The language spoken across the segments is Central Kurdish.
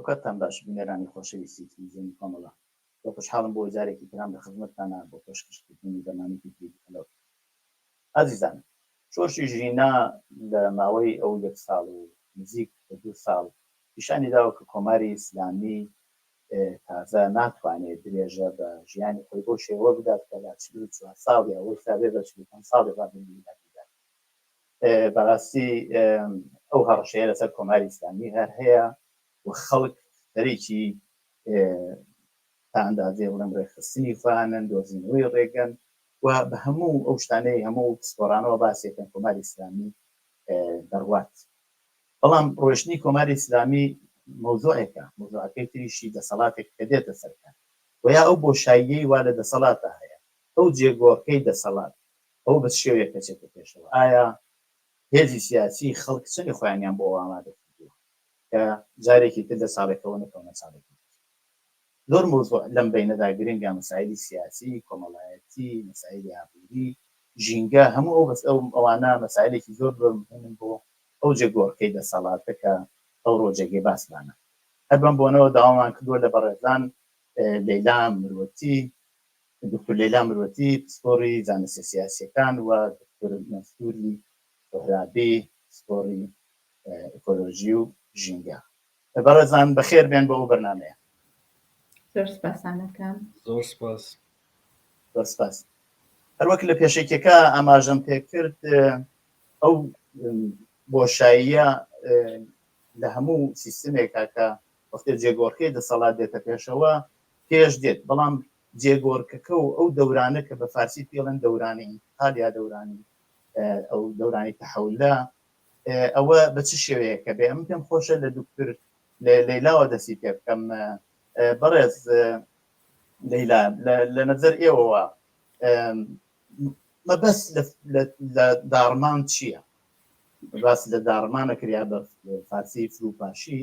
ئەوکاتتان باش بینەرانی خۆشەویستی تلویزیۆنی کۆمەڵە. زۆر خۆشحاڵم بۆ جارێکی ترام لە خزمەتتانا بۆ پێشکەشکردنی بەرنامەیەکی تری دیالۆگ. ئازیزان، شۆرشی ژینا لە ماوەی ئەو یەک ساڵ و نزیک بە دوو ساڵ پیشانی داوە کە کۆماری ئیسلامی تازە ناتوانێ درێژە بە ژیانی خۆی بەو شێوە بدات کە لە 44 ساڵی ئەوەی سابێ بە 45 ساڵی ڕابردوودا بیدات. بەڕاستی ئەو هەڕەشەیە لەسەر کۆماری ئیسلامی هەر هەیە و خەڵک خەریکی تا ئەندازەیە بڵێم ڕێکخستنی خۆیانن، دۆزینەوەی ڕێگەن و بە هەموو ئەو شتانەی هەموو پسپۆڕانەوە باسیەکەن کۆماری ئیسلامی دەڕوات. بەڵام ڕۆیشتنی کۆماری ئیسلامی مەوزوعێکە، مەوزوعەکەی تریشی دەسەڵاتێک کە دێتە سەر کار و یا ئەو بۆشاییەی وا لە دەسەڵاتا هەیە، ئەو جێگۆڕکەی دەسەڵات ئەوە بە چ شێوەیەک دەچێتە پێشەوە؟ ئایا هێزی سیاسی خەڵک چەندی خۆیانیان بۆ ئەوە ئامادە کردووە کە جارێکی تر لە ساڵێکەوە نەکەونە ساڵێکی تر؟ زۆر مەوزوع لەم بەینەدا گرنگە، مەسایلی سیاسی، کۆمەڵایەتی، مەسایلی ئابووری، ژینگە، هەموو ئەو بەس ئەو ئەوانە مەسایلێکی زۆر زۆر مهمن بۆ ئەو جێگۆڕکەی دەسەڵاتە کە ئەوڕۆ جێگەی باسمانە. هەر بەم بۆنەوە داوامان کردووە لە بەڕێزان لەیلا مروەتی، دکتور لەیلا مروەتی پسپۆڕی زانستە سیاسییەکان و دکتور مەنسووری سۆهرابی پسپۆڕی ئیکۆلۆژی و ژینگە. بەڕێزان بەخێر بێن بۆ ئەو بەرنامەیە. زۆر سپاسانەکەم. زۆر سپاس. زۆر سپاس. هەروەک لە پێشەکیەکە ئاماژەم پێکرد ئەو بۆشاییە لە هەموو سیستمێکا کە وەختێ جێگۆڕکێی دەسەڵات دێتە پێشەوە پێش دێت، بەڵام جێگۆڕکەکە و ئەو دەورانە کە بە فارسی پێڵێن دەورانی ئینتقال یا دەورانی ئەو دەورانی تەحەولە ئەوە بە چ شێوەیەکە بێ؟ ئەمن پێم خۆشە لە دوکتور لەیلاوە دەستی پێ بکەم. بەڕێز لەیلا لە نەزەر ئێوەوە مەبەست لە داڕمان چییە؟ باس لە داڕمانە کریا بە فارسی فروپاشی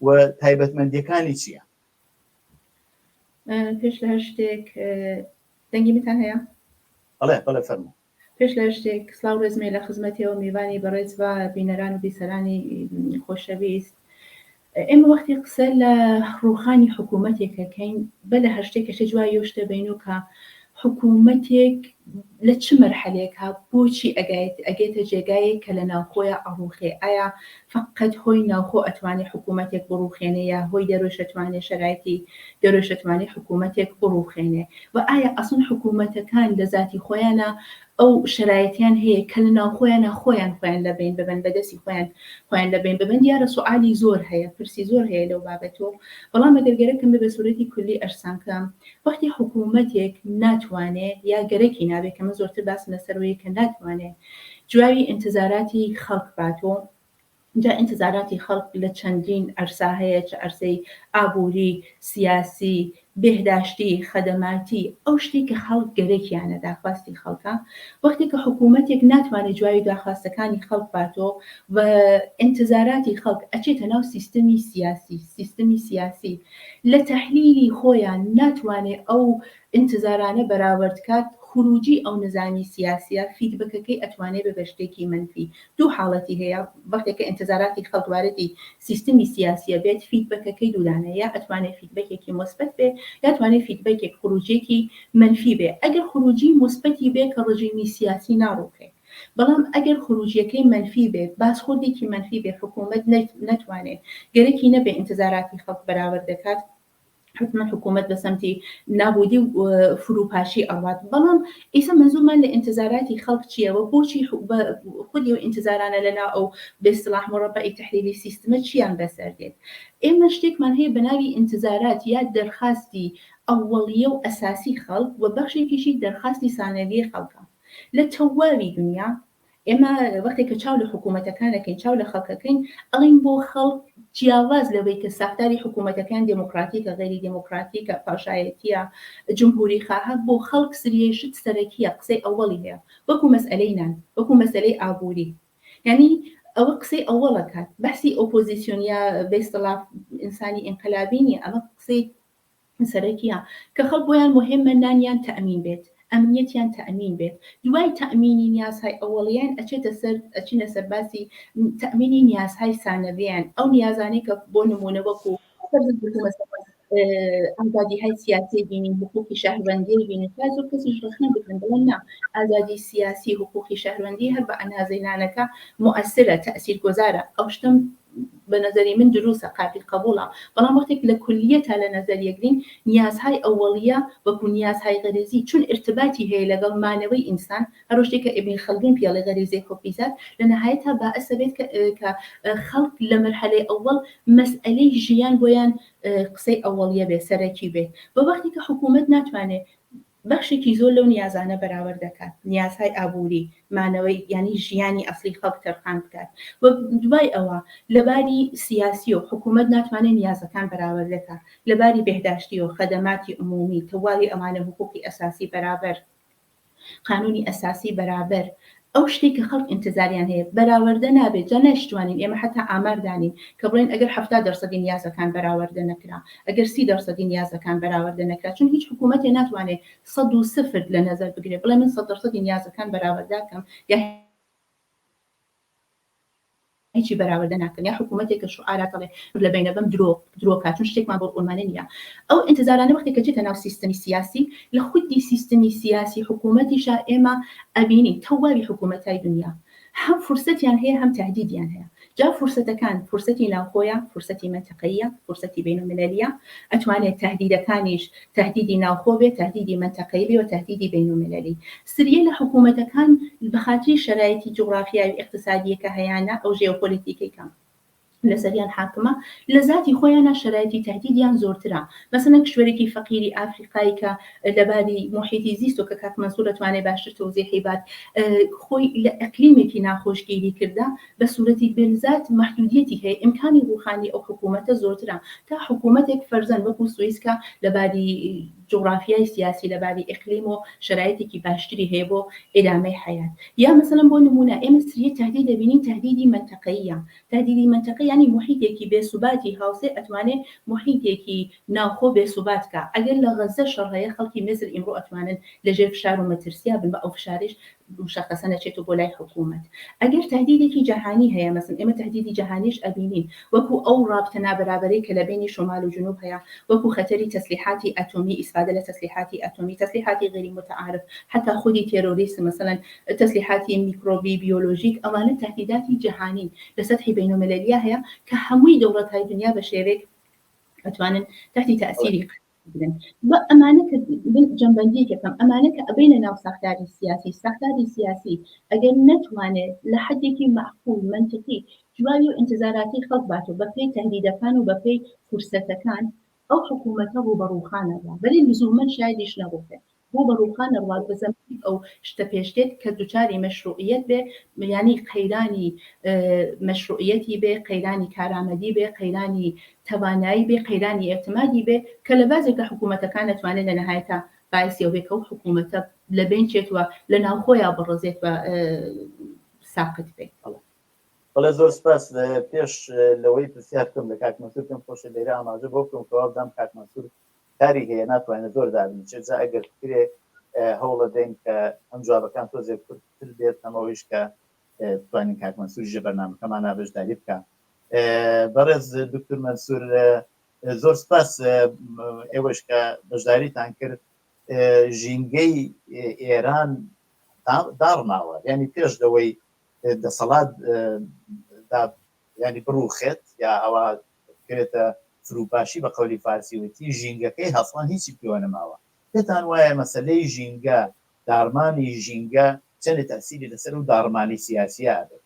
و تایبەتمەندیەکانی چییە؟ پێش لە هەر شتێک دەنگی منتان هەیە؟ بەڵێ بەڵێ فەرموو. پێش لە هەر شتێک سڵاو ڕێزمێ لە خزمەتیەوە میوانی بەڕێز و بینەران و بیسەرانی خۆشەویست. ئێمە وەختی قسە لە ڕووخانی حکوومەتێکەکەین بە لە هەر شتێک کەشێ جوای و شتە بین و کە حکوومەتێک لە چ مەرحەلێکا بۆچی ئەگایت ئەگێتە جێگایەک کە لە ناوخۆیا ئەڕووخێ ئایا فەقەت هۆی ناوخۆ ئەتوانێ حکوومەتێک بڕووخێنێ یا هۆی دەرۆش ئەتوانێ شەرایتی دەرۆش ئەتوانێ حکوومەتێک بڕووخێنێ و ئایا ئەسڵەن حکوومەتەکان لە زاتی خۆیانا ئەو شەرایتیان هەیە کە لە ناوخۆیانا خۆیان خۆیان لە بەین ببەن بە دەستی خۆیان خۆیان لە بەین ببەن دیارە سوعالی زۆر هەیە پرسی زۆر هەیە لەو بابەتۆ بەڵام ئەگەر گەرەکم بێ بە سوورەتی کولی ئەرسان کەم وەختی حکوومەتێک ناتوانێ یا گەرەکی نابێ کە من زۆرتر باسم لەسەر وەیە کە ناتوانێ جواوی ئینتزاراتی خەڵک باتۆ جا ئینتزاراتی خەڵک لە چەندین عەرسا هەیە چ عەرسەی ئابووری، سیاسی، بێهداشتی، خەدەماتی، ئەو شتەی کە خەڵک گەرەکیانە داخواستی خەڵکە وەختی کە حکوومەتێک ناتوانێ جواوی داخواستەکانی خەڵک باتۆ و ئینتزاراتی خەڵک ئەچێتە ناو سیستمی سیاسی سیستمی سیاسی لە تەحلیلی خۆیان ناتوانێ ئەو ئینتزارانە بەراوەرد کات، خوروجی ئەو نزامی سیاسیە فیدبەکەکەی ئەتوانێ ببێ شتێکی مەنفی، دوو حاڵەتی هەیە وەختێ کە ئینتزاراتی خەڵک واردی سیستمی سیاسیە بێت فیدبەکەکەی دوو دانەیە یا ئەتوانێ فیدبەکێکی موسبەت بێ یا توانێ فیدبەکێک خوروجێکی مەنفی بێ ئەگەر خوروجی موسبەتی بێ کە ڕژیمی سیاسی ناڕوخێ بەڵام ئەگەر خوروجیەکەی مەنفی بێ بازخوردێکی مەنفی بێ حکومەت نەتوانێ گەرەکی نەبێ ئینتزاراتی خەڵک بەراوەرد دەکات حتمەن حکوومەت بە سەمتی نابوودی و فروپاشی ئەڕوات بەڵام ئیسە مەنزوورمان لە ئینتزاراتی خەڵک چییە و بۆچی خودی ئەو ئینتزارانە لە ناو ئەو بە ئیستڵاح مورەبەعی تەحلیلی سیستمە چیان بەسەر دێت ئێمە شتێکمان هەیە بە ناوی ئینتزارات یا دەرخواستی ئەوەڵیە و ئەساسی خەڵک و بەخشێکیشی دەرخواستی سانەویەی خەڵکە لە تەواوی دنیا ئێمە وەختێک کە چاو لە حکوومەتەکان ئەکەین، چاو لە خەڵک ئەکەین، ئەڵێین بۆ خەڵک جیاواز لەوەی کە ساختاری حکوومەتەکان دێموکڕاتیکە، غەیری دێموکڕاتیکە، پاشایەتییە، جمهووریخواهە، بۆ خەڵک سریەی شت سەرەکییە، قسەی ئەوەڵی هەیە، وەکوو مەسئەلەی نان، وەکوو مەسئەلەی ئابووری. یانی ئەوە قسەی ئەوەڵ ئەکات. بەحسی ئۆپۆزیسیۆن یا بە ئیستڵاح ئینسانی ئینقلابی نییە، ئەمە قسەی سەرەکیە کە خەڵک بۆیان موهیمە نانیان تەئمین بێت ئەمنیەتیان تەئمین بێت دوای تەئمینی نیازهای ئەوەڵیان ئەچێتە سەر ئەچینە سەر باسی تەئمینی نیازهای سانەویان ئەو نیازانەی کە بۆ نمونە وەکو. ئازادی های سیاسی بینین حقوقی شهروندی بینین تا زۆر کەسیش ڕەخنە بکەن بڵێن نا ئازادی سیاسی حقوقی شهروندی هەر بە ئەنازەی نانەکە موئەسرە تەئسیر گۆزارە ئەو شتەم بە نەزەری من دروسە قابیل قەبوڵە بەڵام وەختێک لە کولیەتا لە نەزەر یەگرین نیازهای ئەوەڵیە وەکو نیازهای غەریزی چون ئیرتباتی هەیە لەگەڵ مانەوەی ئینسان هەر شتێک کە ئیبن خەلدون پێڵێ غەریزەی حوبی زات لە نەهایەتا بائس ئەبێت کە کە خەڵک لە مەرحەلەی ئەوەڵ مەسئەلەی ژیان بۆیان قسەی ئەوەڵیە بێ سەرەکی بێ بە وەختی کە حکوومەت ناتوانێ بەخشێکی زۆر لەو نیازانە بەراوەرد دەکات، نیازهای ئابووری، مانەوەی یانی ژیانی ئەسڵی خەڵک تەرخان بکات و دوای ئەوە لە باری سیاسیەوە حکوومەت ناتوانێ نیازەکان بەراوەردە کا، لە باری بێهداشتیەوە، خەدەماتی عموومی، تەواوی ئەوانە حقووقی ئەساسی بەرابەر، قانوونی ئەساسی بەرابەر، ئەو شتەی کە خەڵک ئینتزاریان هەیە بەراوەردە نابێت، جا نایشتوانین ئێمە حەتا ئامار دانین کە بڵێین ئەگەر 70 دەرسەدی نیازەکان بەراوەردە نەکرا، ئەگەر 30 دەرسەدی نیازەکان بەراوەردە نەکرا، چون هیچ حکوومەتێ ناتوانێ 100% لە نەزەر بگرێ بڵێ من 100 دەرسەدی نیازەکان بەراوەردە کەم یا هیچی بەراوردە ناکەن یا حکوومەتێک کە شوعارات ئەڵێ لە بەینە بەم درۆ درۆ کا چون شتێکمان بۆ ئۆمانە نییە ئەو ئینتزارانە وەختێک کە چێتە ناو سیستەمی سیاسی لە خودی سیستمی سیاسی حکوومەتیشا ئێمە ئەبینین تەواوی حکوومەتای دنیا هەم فرسەتیان هەیە هەم تهدیدیان هەیە جا فرسەتەکان فرسەتی ناوخۆیە فرسەتی مەنتەقەییە فرسەتی بەینولملەلیە ئەتوانێت تهدیدەکانیش تهدیدی ناوخۆ بێ، تهدیدی مەنتەقەیی بێ و تهدیدی بەینولمیلەلی. سریە لە حکوومەتەکان بە خاتری شەرایتی جوغرافیای و ئیقتسادییە کە هەیانە، ئەو ژێئۆپۆلیتیکەی کە لەسەریان حاکمە، لە زاتی خۆیانا شەرایتی تهدیدیان زۆرترە. مەسەلەن کشوەرێکی فەقیری ئافریقایی کە لە باری موحیتی زیست و کە کاک مەنسوور ئەتوانێ باشتر تەوزیحی بات، خۆی لە ئیقلیمێکی ناخۆش گیری کردە، بە سورەتی بێلزات مەحدودیەتی هەیە ئیمکانی ڕووخانی ئەو حکوومەتە زۆرترە تا حکوومەتێک فەرزەن وەکوو سوئیس کە لە باری جوغرافیای سیاسی لە باری ئیقلیم و شەرایتێکی باشتری هەیە بۆ ئیدامەی حەیات یا مەسەلەن بۆ نموونە ئێمە سریە تەهدید دەبینین تەهدیدی مەنتەقەییە تەهدیدی مەنتەقە یانی موحیتێکی بێ سوباتی هاوسێ ئەتوانێ موحیتێکی ناوخۆ بێ سوبات کا ئەگەر لە غەزە شەڕ هەیە خەڵکی میسر ئیمڕۆ ئەتوانن لە ژێر فشار و مەترسیا بن بە ئەو فشارەیش مشەخەسە نەچێتەوە بۆ لای حکوومەت. ئەگەر تەهدیدێکی جەهانی هەیە، مەسەن ئێمە تەهدیدی جەهانیش ئەبینین، وەکوو ئەو ڕابتە نابەرابەرەی کە لە بەینی شۆمال و جنوب هەیە، وەکوو خەتەری تەسلیحاتی ئەتۆمی، ئیسفادە لە تەسلیحاتی ئەتۆمی، تەسلیحاتی غەیری موتەعارف، حەتا خودی تێرۆریسم، مەسەلەن تەسلیحاتی میکرۆبی، بیۆلۆژیک، ئەوانە تەهدیداتی جەهانین لە سەتحی بەینۆملەلییا هەیە کە هەمووی دەوڵەتهای دنیا بە شێوەیەک ئەتوانن تەحتی تەئسیری بگرن بە ئەمانە کە من جەمبەندیەک ئەکەم ئەمانە کە ئەبەینە ناو ساختاری سیاسی ساختاری سیاسی ئەگەر نەتوانێت لە حەدێکی مەعقول مەنتقی جواوی و ئینتزاراتی خەڵک بات و بەپێی تەهدیدەکان و بەپێی فرسەتەکان ئەو حکوومەتە ڕووبەڕووخان ئەڕوا بەلی لزوومەن شایدیش نەڕووخێ بۆ بە ڕووخان ئەڕوات بە زەمەنێک ئەو شتە پێش دێت کە دوچاری مەشروعیەت بێ یانی قەیرانی مەشروعیەتی بێ قەیرانی کارامەدی بێ قەیرانی تەوانایی بێ قەیرانی ئێعتمادی بێ کە لە بازێک لە حکوومەتەکان ئەتوانێت لە نەهایەتا باعسی ئەو بێ کە ئەو حکوومەتە لە بەین چێت و لە ناوخۆیا بڕزێت و ساقت بێ. بەڵێ زۆر سپاس پێش لەوەی پرسیار بکەم لە کاک مەنسوور پێم خۆشە لێرە ئاماژە بۆ بکەم کە وابزانم کاک مەنسوور کاری هەیە ناتوانێت زۆر دابنیشێت جا ئەگەر بکرێ هەوڵەدەین کە ئەم جوابەکان تۆزێک کورتتر بێت هەمەوەیش کە بتوانین کاک مەنسووریش لە بەرنامەکەمانا بەشداری بکە بەڕێز دکتور مەنسوور زۆر سپاس ئێوەش کە بەشداریتان کرد ژینگەی ئێران داڕماوە یعنی پێش لەوەی دەسەڵات ینی بڕوخێت یا ئەوە بکەوێتە فروپاشی بە قەولی فارسی وتی ژینگەکەی هەسڵەن هیچی پێوە نەماوە پێتان وایە مەسەلەی ژینگە داڕمانی ژینگە چەندێ تەئسیری لەسەر ئەو داڕمانی سیاسیە ئەبێت؟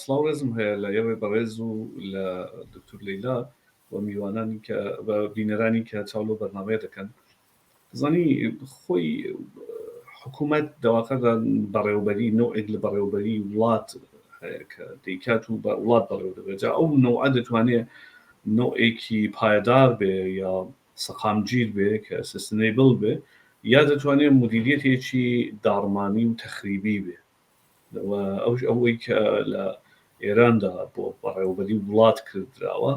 سڵاو ڕێزم هەیە لە ئێوەی بەڕێز و لە دکتور لەیلا و میوانانی کە بینەرانی کە چاو لەو بەرنامەیە دەکەن. زانی خۆی حکوومەت دەواقعدا بەڕێوبەری نەوعێک لە بەڕێوبەری وڵات هەیە کە دەیکات و بە وڵات بەڕێوە دەبێت جا ئەو نەوعە دەتوانێت نەوعێکی پایدار بێ یا سەقامگیر بێ کە sustainable بێ یا دەتوانێت مدیریەتێکی داڕمانی و تەخریبی بێ و ئەوش ئەوەی کە لە ئێراندا بۆ بەڕێوەبەری وڵات کردراوە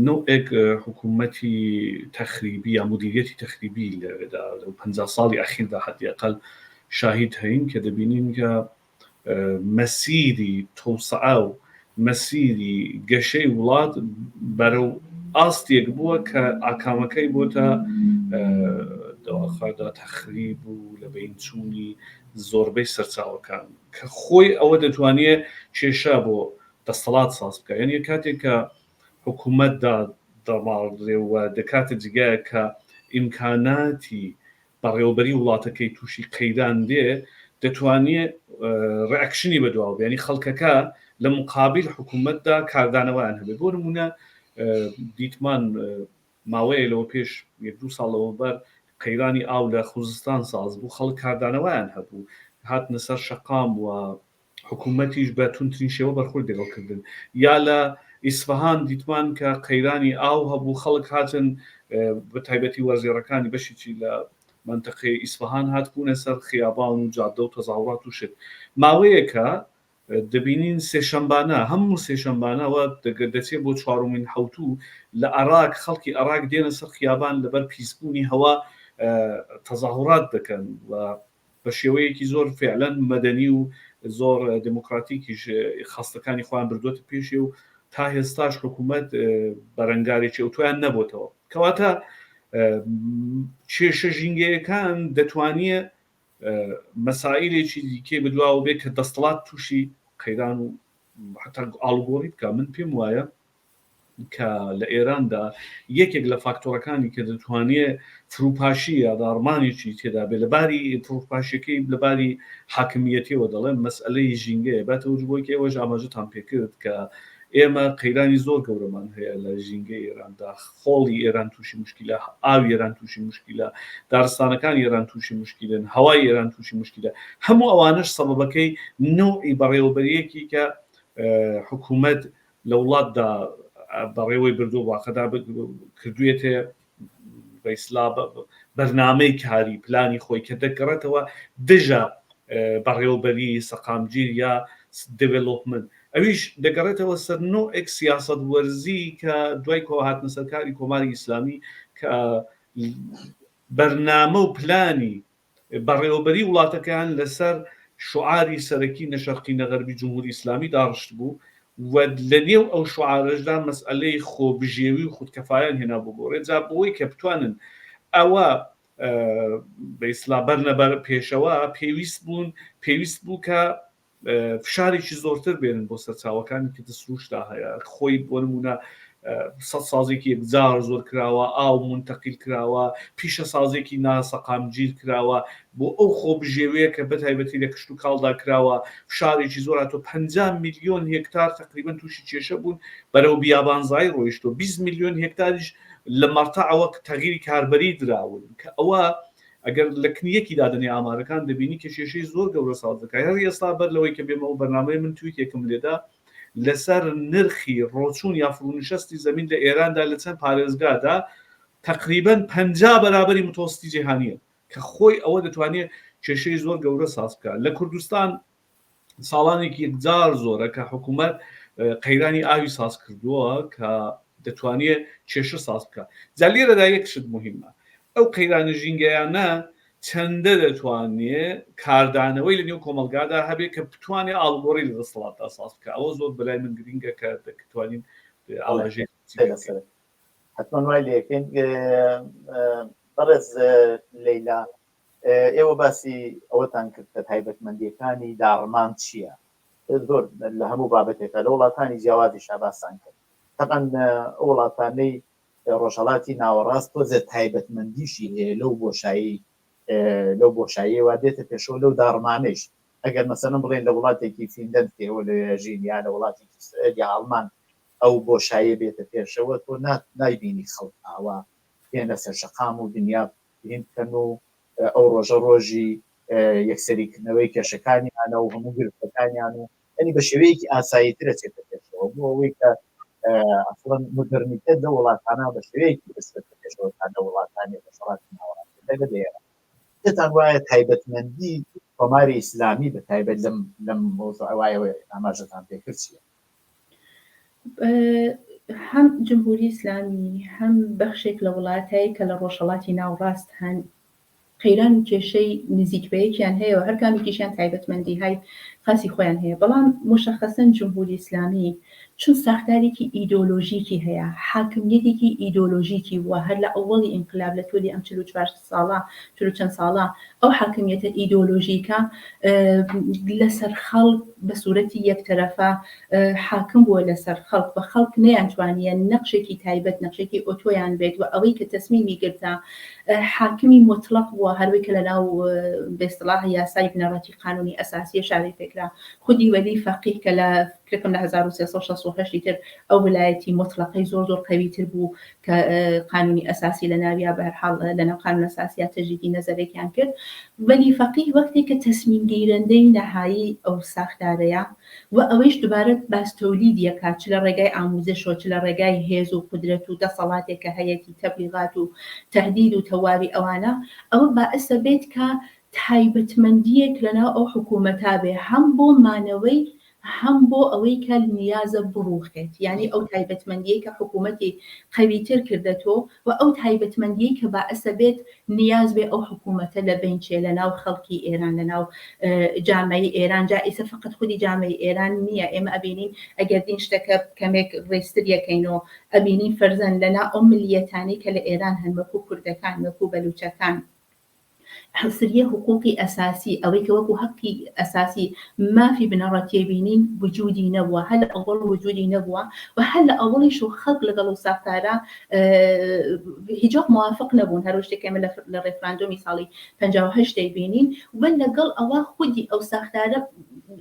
نەوعێک حکوومەتی تەخریبی یا مودیریەتی تەخریبی لەوێدا لەو 50 ساڵی ئەخیردا حەدی ئەقەل شاهید هەین کە دەبینین کە مەسیری تەوسعە و مەسیری گەشەی وڵات بەرەو ئاستێک بووە کە ئاکامەکەی بۆتە دەواخوادا تەخریب و لە بەینچوونی زۆربەی سەرچاوەکان کە خۆی ئەوە دەتوانێت کێشە بۆ دەسەڵات ساز بکە یعنی کاتێک کە حکوومەت دا دەماڵدرێ و دەکاتە جگایە کە ئیمکاناتی بەڕێوەبەری وڵاتەکەی تووشی قەیران دێ دەتوانێ reaction ی بەدواوە بێ یانی خەڵکەکە لە مقابیل حکوومەتدا کاردانەوەیان هەبێ بۆ نموونە دیتمان ماوەیە لەوە پێش یەک دوو ساڵ لەوەبەر قەیرانی ئاو لە خوزستان ساز بوو خەڵک کاردانەوەیان هەبوو هاتنە سەر شەقام و حکوومەتیش بە توندترین شێوە بەرخورد لەگەڵ کردن. یا لە ئیسفەهان دیتمان کە قەیرانی ئاو هەبوو، خەڵک هاتن بە تایبەتی وەرزێڕەکانی بەشێکی لە مەنتەقەی ئیسفەهان هاتبوونە سەر خیابان و جادە و تەزاهوڕات و شت. ماوەیەکە دەبینین سێشەمبانە، هەموو سێشەمبانە و دەچێ بۆ چوارمین حەوتوو لە ئەراک، خەڵکی ئەراک دێنە سەر خیابان لەبەر پیسبوونی هەوا تەزاهوڕات دەکەن و بە شێوەیەکی زۆر فعلەن مەدەنی و زۆر دێمۆکڕاتیکیش خواستەکانی خۆیان بردووەتە پێشێ و تا هێستاش حکوومەت بەرەنگارێکی ئەوتۆیان نەبۆتەوە. کەواتە کێشە ژینگەیەکان دەتوانێ مەسائیلێکی دیکەی بەدواوە بێ کە دەستەڵات تووشی قەیران و حتا ئاڵوگۆڕی بکا. من پێم وایە کە لە ئێراندا یەکێک لە فاکتۆرەکانی کە دەتوانێ فروپاشی یا داڕمانێکی تێدا بێ لە باری فروپاشیەکەی لە باری حاکمیەتیەوە دەڵێم مەسئەلەی ژینگەیە بە تەوجه بۆی کە ئێوەش ئاماژەتان پێکرد کە ئێمە قەیرانی زۆر گەورەمان هەیە لە ژینگەی ئێراندا خۆڵی ئێران تووشی مشکلە ئاوی ئێران تووشی مشکلە دارستانەکانی ئێران تووشی مشکلن هەوای ئێران تووشی مشکلە هەموو ئەوانەش سەبەبەکەی نەوعی بەڕێوەبەریەکی کە حکوومەت لە وڵاتدا بەڕێوەی بردووە واقعدا کردوێتێ بەیسلا بەرنامەی کاری پلانی خۆی کە دەگەڕێتەوە دژە بەڕێوەبەری سەقامگیر یا development ئەویش دەگەڕێتەوە سەر نوعێک سیاسەت وەرزی کە دوای کۆهاتنە سەرکاری کۆماری ئیسلامی کە بەرنامە و پلانی بەڕێوەبەری وڵاتەکەیان لەسەر شوعاری سەرەکی نە شەرقی نە غەربی جمهوری ئیسلامی داڕشتبوو و لە نێو ئەو شوعارەشدا مەسئەلەی خۆبژێوی و خودکەفایان هێنا بۆ گۆڕێ جا بۆی کە بتوانن ئەوە بە ئیسلا بەرنە بەر پێشەوە پێویست بوون پێویست بوو کە فشارێکی زۆرتر بێنن بۆ سەرچاوەکانی کە سروشتا هەیە خۆی بۆ نمونە سەد سازێکی یەکجار زۆر کراوە ئاو منتەقیل کراوە پیشە سازێکی ناسەقامگیر کراوە بۆ ئەو خۆبژێوەیە کە بەتایبەتی لە کشت و کاڵدا کراوە فشارێکی زۆر هاتووە 50 میلیۆن هێکتار تقریبا تووشی کێشە بوون بەرەو بیابانزایی ڕۆیشتووە 20 میلیۆن هێکتاریش لە مەرتەعەوە تەغیری کاربەری دراون کە ئەوە ئەگەر لە کن یەکی دادەنێ ئامارەکان دەبینی کە کێشەی زۆر گەورە ساز دەکات هەر ئێستا بەر لەوەی کە بێمە ئەو بەرنامەیە من تویتێکم لێدا لەسەر نرخی ڕۆچوون یا فڕونشەستی زەمین لە ئێراندا لە چەند پارێزگادا تقریبا 50 بەرابەری متوسطی جیهانیە کە خۆی ئەوە دەتوانێت کێشەی زۆر گەورە ساز بکات لە کوردستان ساڵانێکی یەکجار زۆرە کە حکوومەت قەیرانی ئاوی ساز کردووە کە دەتوانێت کێشە ساز بکە جا لێرەدا یەک شت مهمە ئەو قەیرانە ژینگەیانە چەندە دەتوانێ کاردانەوەی لە نێو کۆمەلگادا هەبێ کە بتوانێ ئاڵوگۆڕی لە دەسەڵاتدا ساز بکە ئەوە زۆر بەلای من گرینگە کە دەتوانین ئاماژەی حتمما وای لەکەین بەڕێز لەیلا ئێوە باسی ئەوەتان کرد کە تایبەتمەندییەکانی داڕمان چییە؟ زۆر لە هەموو بابەتێکا لە وڵاتانی جیاوازیشا باستان کرد. تەبعەن ئەو وڵاتانەی ڕۆژهەڵاتی ناوەڕاست تۆزێ تایبەتمەندیشی هەیە لەو بۆشایی لەو بۆشاییەوە دێتە پێشەوە لەو داڕمانەیش. ئەگەر مەسەلەن بڵێین لە وڵاتێکی فینلەند کە ئێوە لەوێ ئەژین یا لە وڵاتێکی سوئێد یا ئەڵمان ئەو بۆشاییە بێتە پێشەوە تۆ نایبینی خەڵک ئاوا بێنە سەر شەقام و دنیا هین بکەن و ئەو ڕۆژە ڕۆژی یەکسەریکردنەوەی کێشەکانیانە و هەموو گرفتەکانیان و یعنی بە شێوەیەکی ئاسایی ترە چێتە پێشەوە بۆ ئەوەی کە ئەسڵەن مۆدێرنیتە لە وڵاتانە بە شێوەیەکی بەسەر پێشەوە تا لە وڵاتانی ڕۆژهەڵاتی ناوەڕاست بە تایبەت لە ئێران پێتان وایە تایبەتمەندی کۆماری ئیسلامی بە تایبەت لەم لەم مەوزوعە وایەوە ئاماژەتان پێکرد چییە؟ هەم جمهوری ئیسلامی هەم بەخشێک لە وڵاتای کە لە ڕۆژهەڵاتی ناوڕاست هەن قەیران و کێشەی نزیک بە یەکیان هەیە و هەر کامێکیشیان تایبەتمەندیهای خاسی خۆیان هەیە بەڵام موشەخەسەن جمهوری ئیسلامی چون ساختارێکی ئیدۆلۆژیکی هەیە، حاکمیەتێکی ئیدۆلۆژیکی بووە هەر لە ئەوەڵی ئینقلاب لە تۆلی ئەم 44 ساڵە، چل و چەند ساڵە ئەو حاکمیەتە ئیدۆلۆژیکە لەسەر خەڵک بە سوورەتی یەکتەرەفە حاکم بووە لەسەر خەڵک و خەڵک نەیانتوانیە نەقشێکی تایبەت، نەقشێکی ئۆتۆیان بێت و ئەوەی کە تەسمیمی گرتە حاکمی موتڵەق بووە هەروەی کە لەناو بە ئیستڵاح یاسای بنەڕەتی قانونی ئەساسیە شاوی پێکرا خودی وەلی فەقیه کە لە فکرەکەم لە 1368 تر ئەو ولایەتی موتڵەقەی زۆر زۆر قەوی تر بوو کە قانونی ئەساسی لە ناویا بە هەر حاڵ لە ناو قانون ئەساسیا تەجدیدی نەزەرێکیان کرد وەلی فەقیه وەختێک کە تەسمیم گیرەندەی نەهایی ئەو ساختارەیە و ئەوەیش دوبارە باس تەولیدی ئەکات چ لە ڕێگای ئاموزشەوە چ لە ڕێگای هێز و قودرەت و دەسەڵاتێک کە هەیەتی تەبلیغات و تەهدید و تەواوی ئەوانە ئەوە بائسە بێت کە تایبەتمەندیەک لەناو ئەو حکومەتا بێ هەم بۆ مانەوەی هەم بۆ ئەوەی کە نیازە بڕوخێت یانی ئەو تایبەتمەندیەی کە حکومەتی قەویتر کردەتۆ و ئەو تایبەتمەندیەی کە بائسە بێت نیاز بێ ئەو حکوومەتە لە بەین چێ لە ناو خەڵکی ئێران لە ناو جامەی ئێران جا ئیسە فەقەت خودی جامەی ئێران نییە ئێمە ئەبینین ئەگەر دین شتەکە کەمێک ڕێزتر یەکەینەوە ئەبینین فەرزەن لە ناو ئەو ملیەتانەی کە لە ئێران هەن وەکوو کوردەکان وەکوو بەلووچەکان حسریە حقوقی ئەساسی ئەوەی کە وەکو هەقی ئەساسی مافی بنەڕەتیە بینین وجودی نەبووە هەر لە ئەوەڵ وجودی نەبووە و هەر لە ئەوەڵیش و خەڵک لەگەڵ و ساختارە هیچ وەخت موافق نەبوون هەر شتێک ئێمە لە ڕێفراندۆمی ساڵی 58 دەیبینین و لەگەڵ ئەوە خودی ئەو ساختارە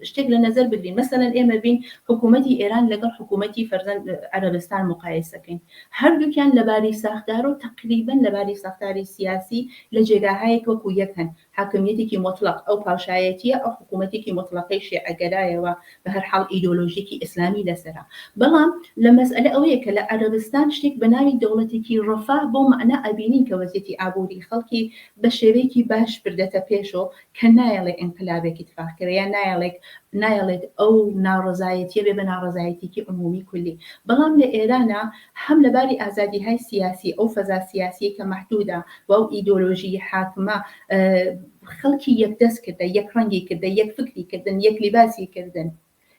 شتێک لە نەزەر بگرین مەسەلەن ئێمە بین حکوومەتی ئێران لەگەڵ حکوومەتی فەرزەن عەرەبستان مقایسەکەین هەردووکیان لەباری ساختار و تەقریبەن لەباری ساختاری سیاسی لە جێگاهایەک وەکو یەک هەن، حاکمیەتێکی موتڵەق ئەو پاشایەتیە ئەو حکوومەتێکی موتڵەقەی شێعەگەرایەوە بە هەر حاڵ ئیدۆلۆژیەکی ئیسلامی لەسەرە بەڵام لە مەسئەلە ئەوەیە کە لە عەرەبستان شتێک بە ناوی دەوڵەتێکی ڕەفاه بەو مەعنا ئەبینین کە وەزیەتی ئابووری خەڵکی بە شێوەیەکی باش بردەتە پێشۆ کە نایەڵێ ئینقلابێک ئیتفاق کەوێ یا نایەڵێک نایەڵێت ئەو ناڕەزایەتیە بێ بە ناڕەزایەتیکی عمومی کولی بەڵام لە ئێرانا هەم لە باری ئازادیهای سیاسی ئەو فەزا سیاسیەی کە مەحدودە و ئەو ئیدۆلۆژی حاکمە خەڵکی یەکدەست کردە یەک ڕەنگی کردە یەک فکری کردن یەک لیباسی کردن